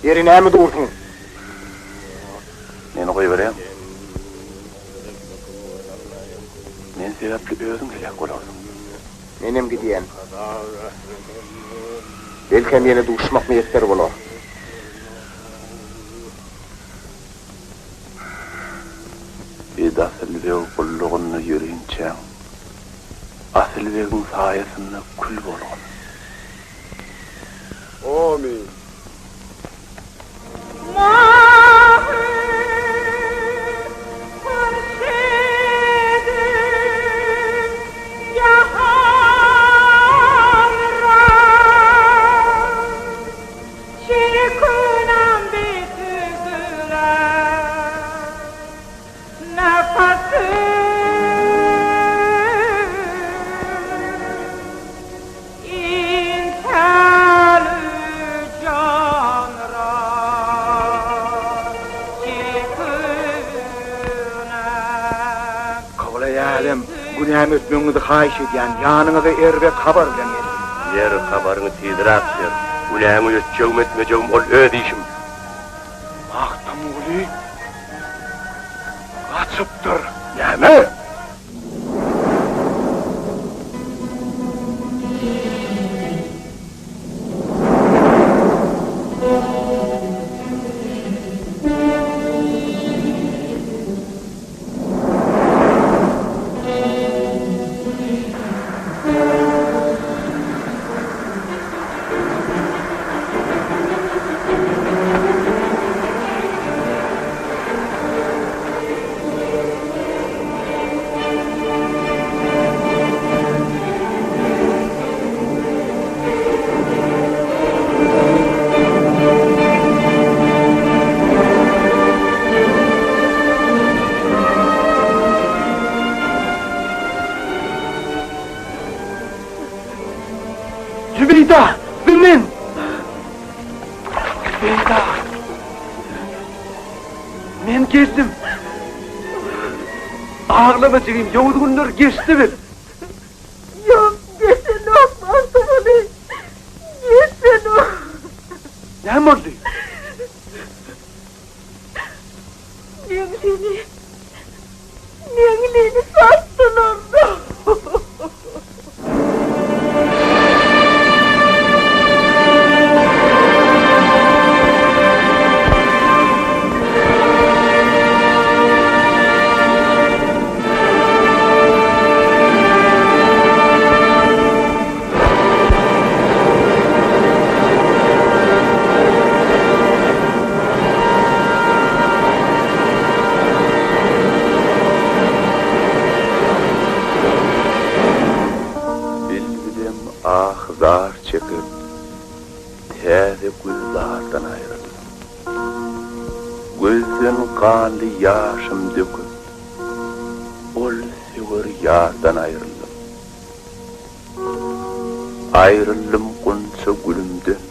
Ýeri näme dursuň? Meni goýberýäň. Men sebäpli özüň heläk bolarsyň. Menem gidýän. Belkem ýene duşmak miýesser bolar. Ed Asylbeg gullugynda ýörinçäň, Asylbegiň saýasynda kül bolgun. Amin. Kyblaýy älem, günämi ötmegiňizi haýyş edýän, ýanyňyza erbet habar bilen geldim. Ber habaryňy tizräk ber. Günäňi ötjegim-ötmejegim ol öz işim. Magtymguly gaçypdyr. Näme? Zübeýda, bu men! Zübeýda! Men geldim. Aglama jigim, ýowuz günler geçdi bil. Ýok, geçenok Magtymguly, geçenok. Näme boldy? Meňlini, Meňlini satdylar. Bilbilem ah-zar çekip, täze gülzardan aýryldym. Gözden ganly ýaşym döküp, ol söwer ýardan aýryldym. Aýryldym gunça gülümden,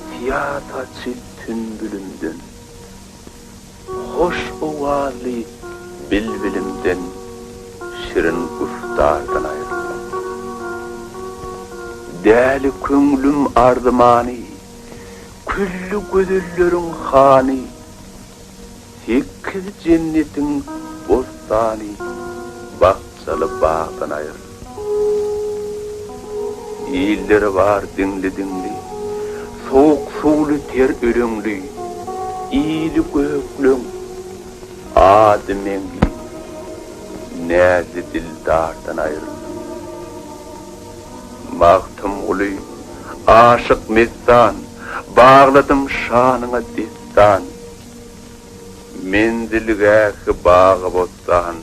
Syýa saçy sünbülimden, Hoş owazly bilbilimden, Şirin güftardan aýryldym. Däli köňlüm arzymany, Külli gözelleriň hany, Sekiz jennetiň bossany, Bakjaly bagdan aýryldym. Illere bar diňli-diňli. Sowuk suwly ter öleňli, ili gökleň, ady Meňli, näzli dildardan aýryldym. Magtymguly, aşyk messan, bagladym şanyňa dessan. Menzilgähi bagy-bossan,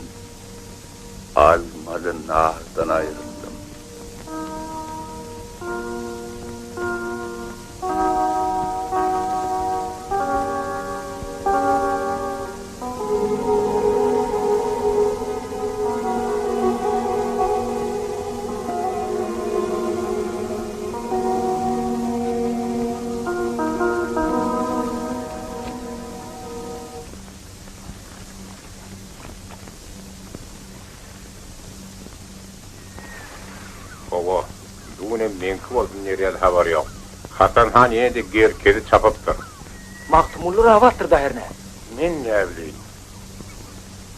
almaly nardan aýryldym. Hawa, bu günem meňki bolsun diýer ýaly habar ýok. Hasan han ýene-de Gerkezi çapypdyr. Magtymguly rabatdyr-da hernä. Men näbileýin.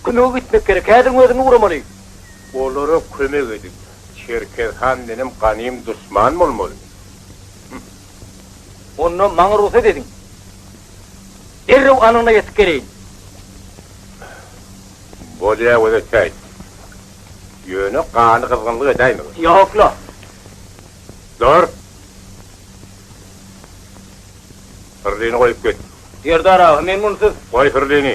Kömege gitmek gerek, häziriň özünde ugramaly. Olara kömek edip, Çerkez han bilenem ganym duşman bolmaly. Onda maňa rugsat ediň. Derrew anygyna ýetip geleýin. Bolýa gözetäý. Ýöne gany gyzgynlyk edäýmegin. Ýok-la. Dur! Hyrlyny goýup git. Serdar aga, men munsyz. Goý hyrlyny.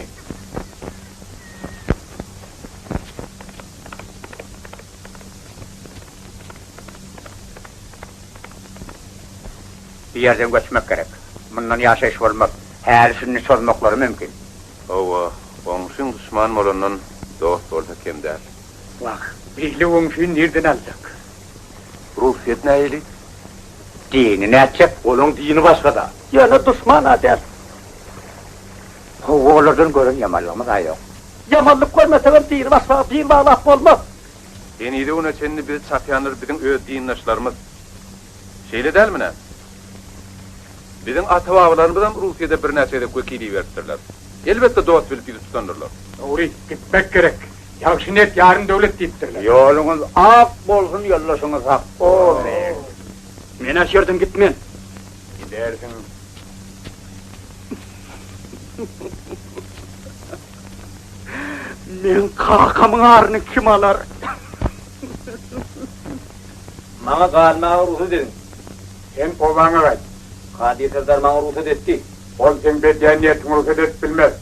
Bu ýerden göçmek gerek. Mundan ýaşaýyş bolmaz. Häli-şindi çozmaklary mümkin. Hawa, goňşyň duşman bolandan dost bolsa kem däl. Wah, beýle goňşyny nirden aljak? Russiýat nähili? Dini nätjek? Olaň dini başga-da. Ýöne duşman-a däl. Hawa, olardan gören ýamanlygymyz-a ýok. Ýamanlyk görmesegem dini başga bil baglap bolmaz. Henize güne çenli bizi çapýanlar biziň öz dindaşlarymyz. Şeýle dälmi nä? Biziň ata-babalarymyzam Russiýada birnäçe gezek wekil iberipdirler. Elbetde dost bilip ýüzi tutandyrlar. Dogry, gitmek gerek. Ýagşy niýet ýarym döwlet diýipdirler. Ýoluňyz ak bolsun, ýoldaşyňyz hak bolsun. Men-ä şu ýerden gitmen. Gidersiň. Meň kakamyň aryny kim alar? Maňa galmaga rugsat ediň. Sen obaňa gaýt. Kadyr serdar maňa rugsat etdi. Ol seň bedýän niýetiňi rugsat edip bilmez.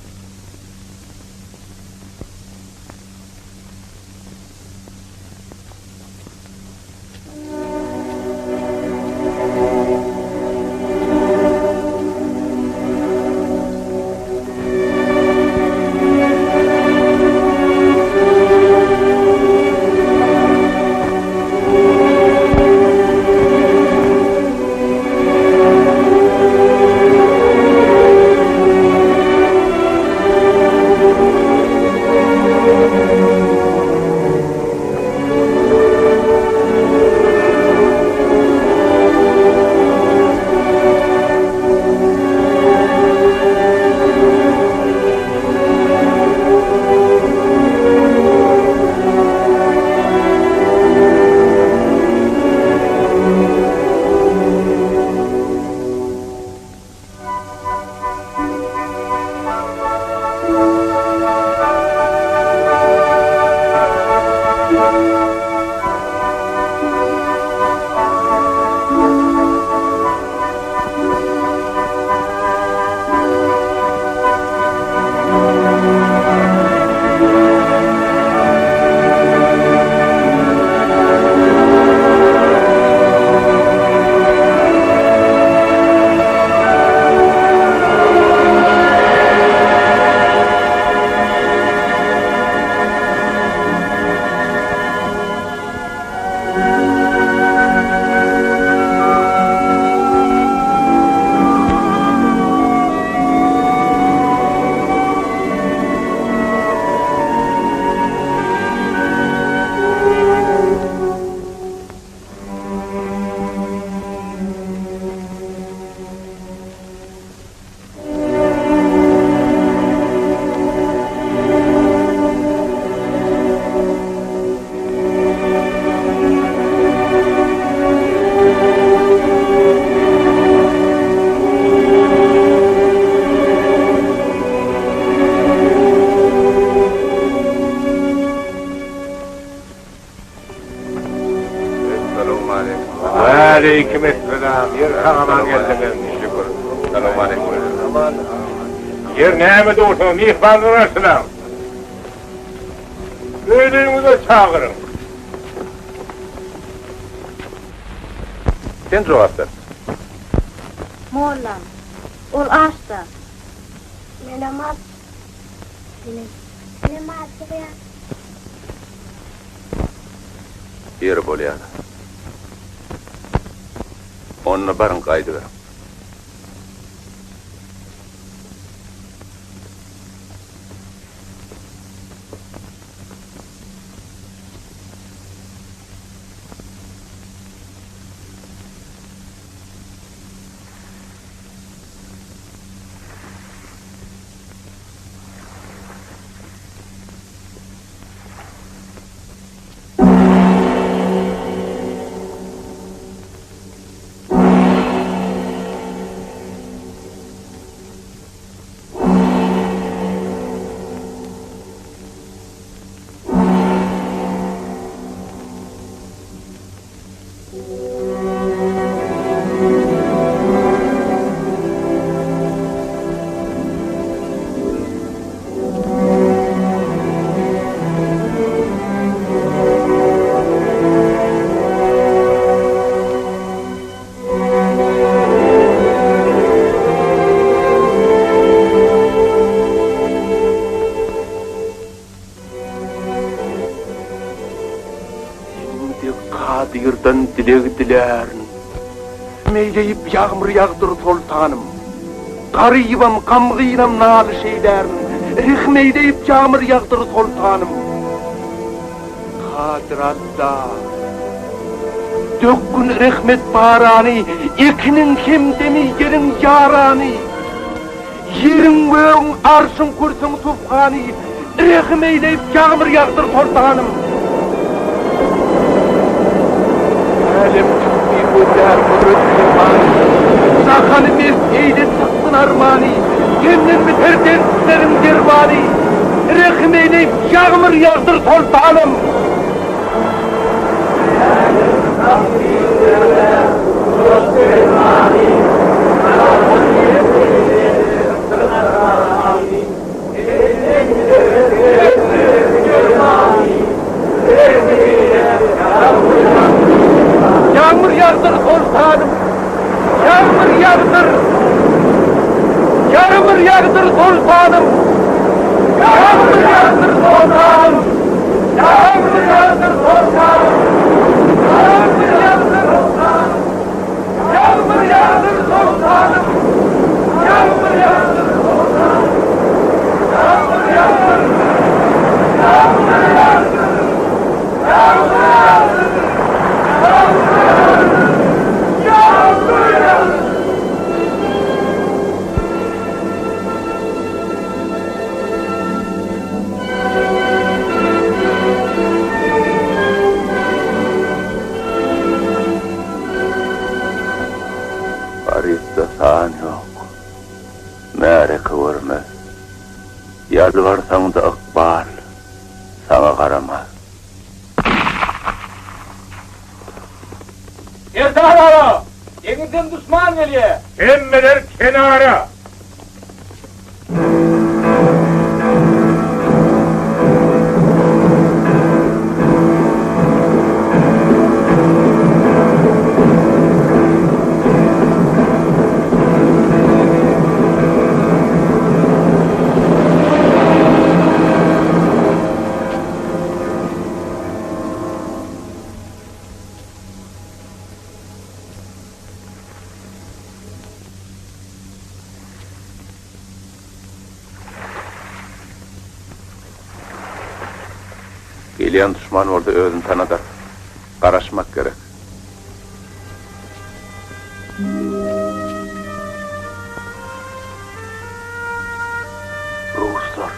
Aleýkim esselam, ýer sag-aman geldiňizmi? Şükür. Salowmaleýkim. Ýer näme dursuňyz, myhmanlar garşylaň. Öýleriňize çagyryň. Sen jogap ber. Mollam, ol aç-da. Menem aç. Menem. Menem açygýan. Ýeri bolýar. Onda baryň gaýdyberiň. Indi Kadyrdan dileg dilärin. Meýleýip ýagmyr ýagdyr soltanym. Garybam, gamgynam nalyş eýlärin. Rehm eýleýip ýagmyr ýagdyr soltanym. Kadyr Alla, dökgün rehmet barany, Ekiniň hemdemi, ýeriň ýarany. Ýeriň, gögüň, arşyň, kürsüň subhany, Rehim eýleýip ýagmyr ýagdyr soltanym. Älem çykdy gözlär gudrat permany, Jahany mest eýle çyksyn armany, Senden biter dertleriň dermany, Rehim eýleýip ýagmyr ýagdyr soltanym. Ýagmyr ýagdyr soltanym, Ýagmyr ýagdyr, Ýagmyr ýagdyr soltanym, Ýagmyr ýagdyr soltanym, Ýagmyr ýagdyr soltanym, Ýagmyr ýagdyr soltanym, Ýagmyr ýagdyr soltanym, Ýagmyr ýagdyr soltanym, Ýagmyr ýagdyr, Ýagmyr ýagdyr, Ýagmyr ýagdyr, Ýagmyr ýagdyr, Ýagmyr ýagdyr. Garypda san ýok, märeke görmez. Ýalbarsaň-da ykbal saňa garamaz. Serdar aga, deňizden duşman gelýä! Hemmeler kenara! Gelýän duşman bolsa özüni tanadar. Garaşmak gerek. Ruslar.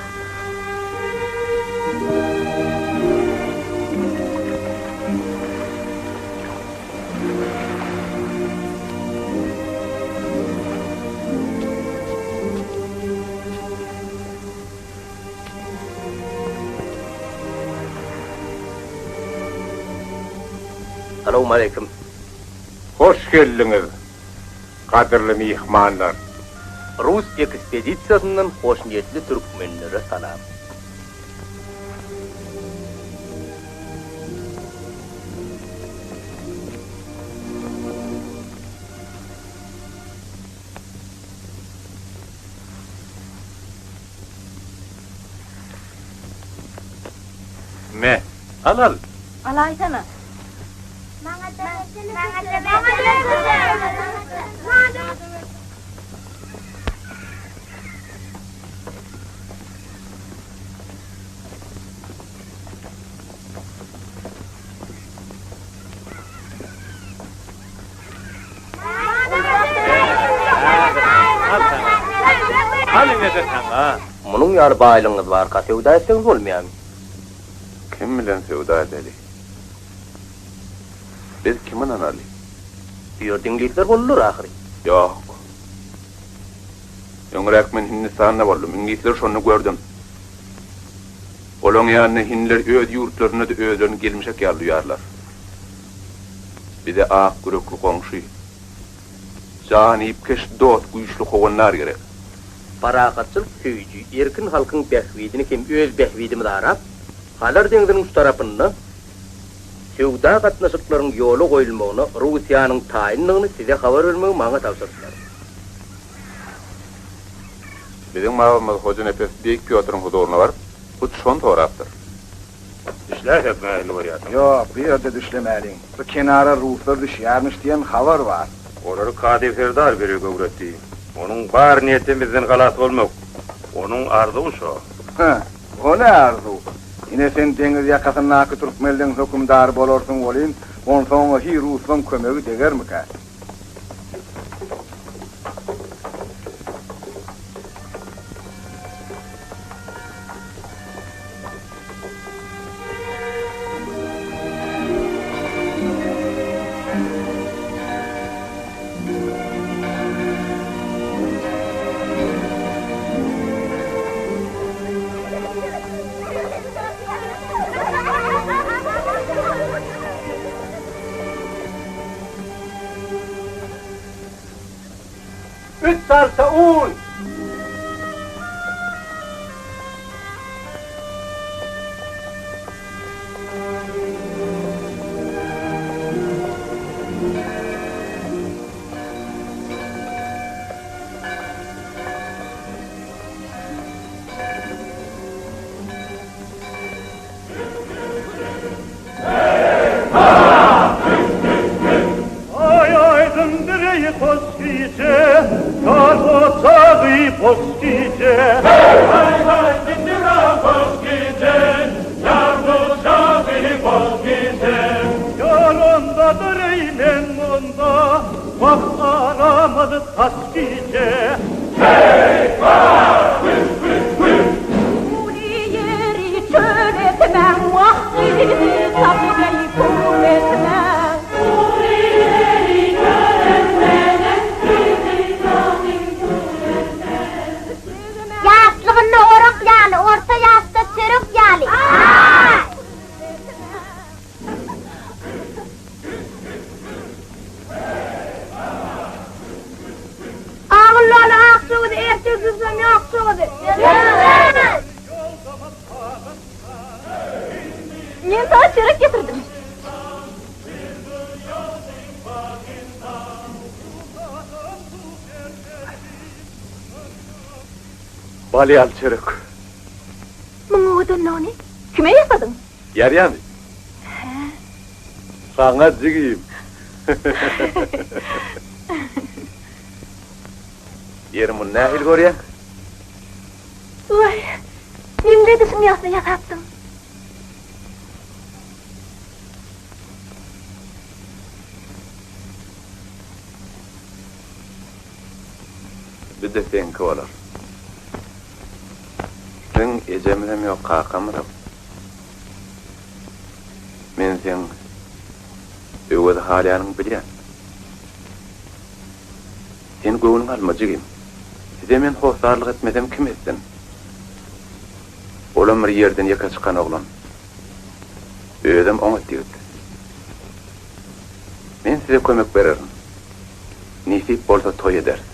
Salowmaleýkim. Hoş. Hoş geldiňiz, gadyrly myhmanlar! Rus ekspedisiýasyndan hoşniýetli türkmenlere salam! Me, al, al! Alaýsana. Al ine-de saňa. Munuň ýaly baýlygyňyz barka söwda etseňiz bolmaýarmy? Kim bilen söwda edeli? Biz kime ynanaly? Bu ýerde iňlisler boldular ahyry. Ýok. Öňräk men Hindistanda boldum. Iňlisleri şonda gördüm. Olaň ýanynda hindiler öz ýurtlarynda-da özlerini gelmişek ýaly duýarlar. Bize ak ýürekli goňşy, janypkeş dost, güýçli howandar gerek. Parahatçylyk söýüji, erkin halkyň bähbidini hem öz bähbidimiz arap, Hazar deňziniň şu tarapynda söwda gatnaşyklaryň ýola goýulmagyna Russiýanyň taýyndygyny size habar bermegi maňa tabşyrdylar. Biziň babamyz Hojanepes Beýik Pýotryň huzuryna baryp, hut şony sorapdyr. Düşläýsek nähili görýärsiň? Ýok, bu ýerde düşlemäliň. Bu kenara ruslar düşýärmiş diýen habar bar. Olary Kadyr serdar birek öwretdi. Onuň bar niýetem bizden halas bolmak. Onuň arzuwy şo. Hä, o ne arzuw? Ine sen deňiz ýakasyndaky türkmenleň hökümdary bolarsyň welin, onsoň-a hi ruslaň kömegi degermikä? Üç sarça un! Aý aýdyňdyr eý hoş gije, Ýar ojagy boş gije. Aý aýdyňdyr hoş gije, Ýar ojagy boş gije. Ýar ondadyr eý men munda, Wagt aramyz taş gije. Gury ýeri çöl etmäň, Wah, bizi tapyp pul etmäň. Gury ýeri çöl etmäň, Bizi tapyp pul etmäň. Ýaşlygynda orak ýaly, orta ýaşda çörek ýaly. Agyllaly akjagözi ertir düzsem ýakjagözi. Men saňa çörek getirdim. Bal ýaly çörek. Muň owadanlygyny kime ýasadyň? Ýarýamy? Hä. Saňa jigim. Ýeri muny nähili görýäň? Waý, meň-de dişim ýagsyny ýasapdyň. Bi-de seňki bolar. Biziň ejemizem ýok, kakamyzam. Men seň Öwezi halaýanyňy bilýän. Sen göwnüňe alma, jigim. Size men hossarlyk etmesem, kim etsin? Olam bir ýerden ýeke çykan oglan. Özem oňat ýigit. Men size kömek bererin. Nesip bolsa toý ederis.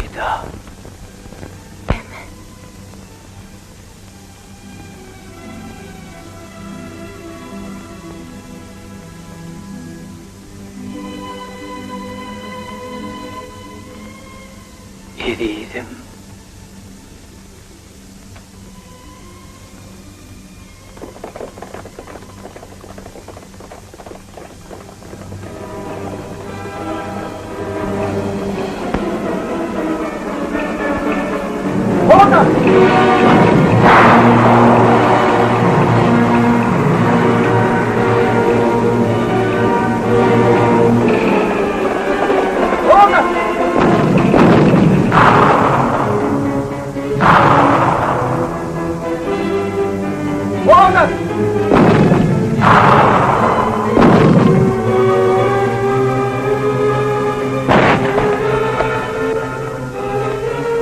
Eda. Ezizim.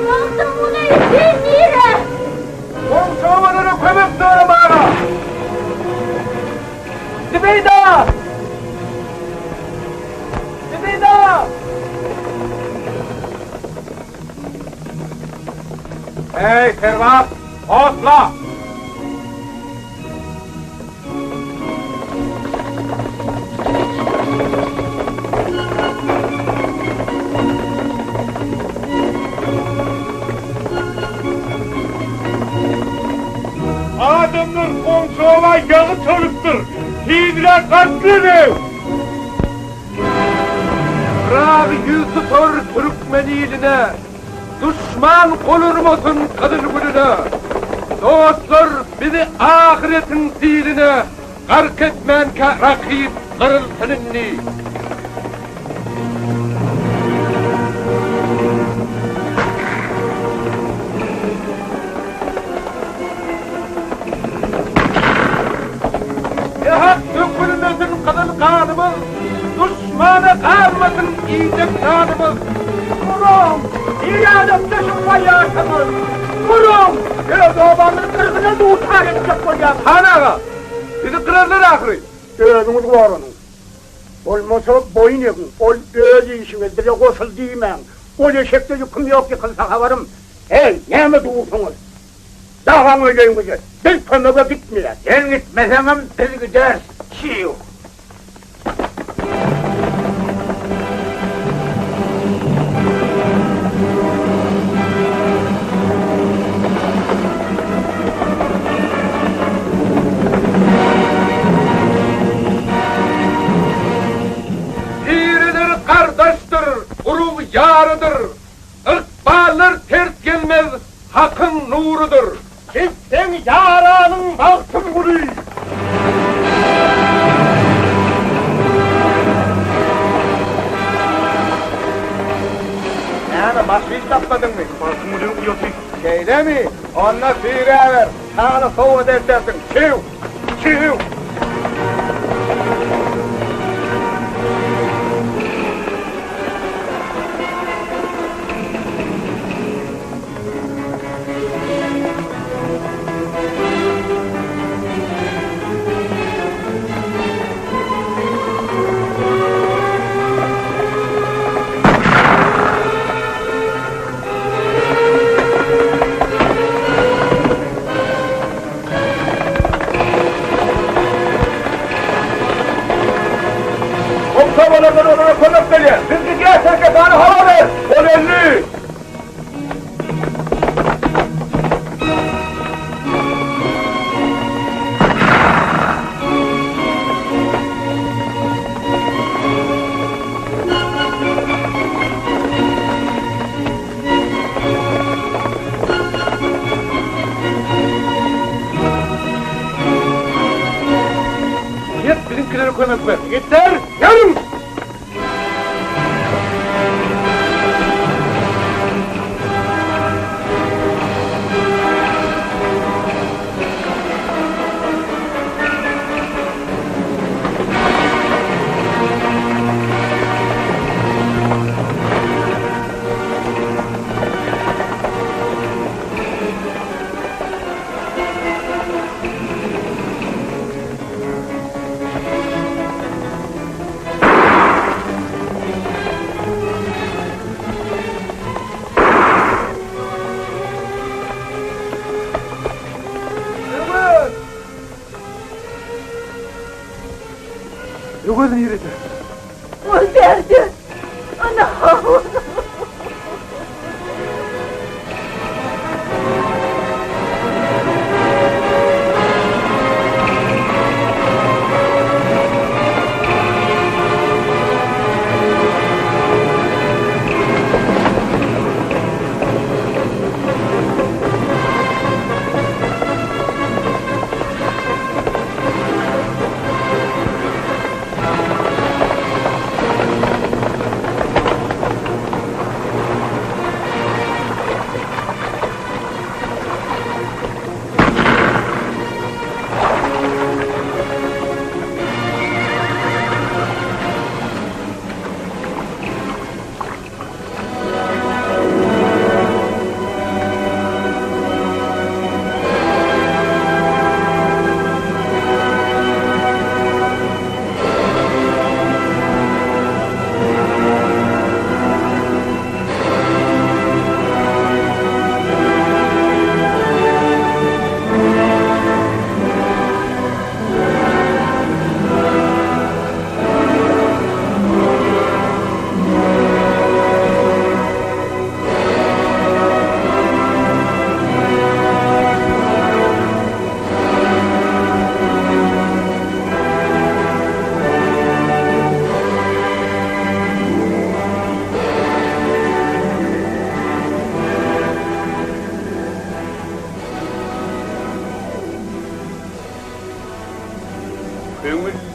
Magtymguly, sen nire? Goňşy obalara kömek soramaga! Zübeýda! Zübeýda! Eý, serbaz, otla! Adamlar goňşy oba ýagy çalypdyr. Tizräk gaçlyň! Pyragy ýüz tutar türkmen iline, Duşman gol urmasyn gyzyl gülüne. Dostlar bizi ahyretiň siline Gark etmänkä rakyp gyrylsyn indi. Nähak dökülmesin gyzyl ganymyz, Duşmana galmasyn iýjek nanymyz. Duruň! Nirä-de düşüp barýarsyňyz? Duruň! Öz obamyzy gyrgyna duçar etjek bolýarsyňyz. Han aga, bizi gyrarlar ahyry. Özüňiz goranyň. Bolmasa boýun egiň. Ol öz işiňiz, bize goşul diýmäň. Ol eşekde ýüküm ýok, ýykylsa habarym. Heý, näme dursuňyz? Dagaň öýleňize. Biz kömege gitmeýäs. Sen gitmeseňem biz gideris, çiw. Diriler gardaşdyr, urug ýarydyr. Ykballar ters gelmez, Hakyň nurudyr. Biz seň ýaranyň Magtymguly. Näme, başga iş tapmadyňmy? Magtymgulyň uýasy. Şeýlemi? Onda süýräber, şany sowgat eltersiň. Çüw! Çüw! Goňşy obalardan olara kömek gelýär. Biz gidýäs, serkerdany habar ber! Ol öldi! kömek ber. Ýigitler, ýörüň! Öwez nirede? Ol bärde. Ana.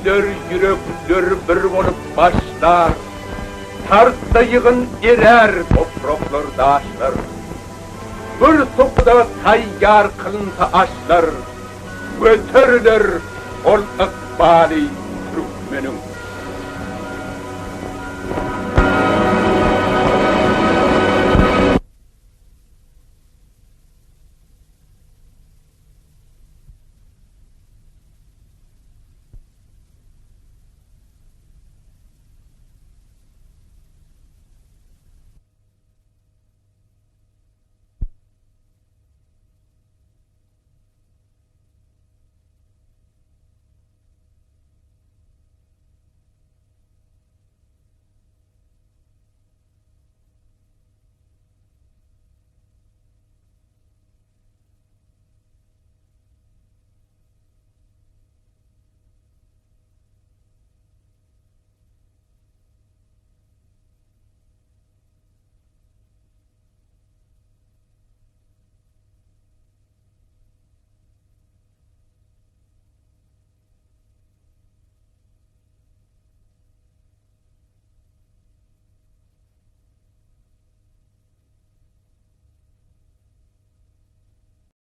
Köňüller, ýürekler bir bolup başlar, Tartsa ýygyn erär topraklar, daşlar. Bir sokuda taýýar kylynsa aşlar, Göteriler ol ykbaly türkmeniň.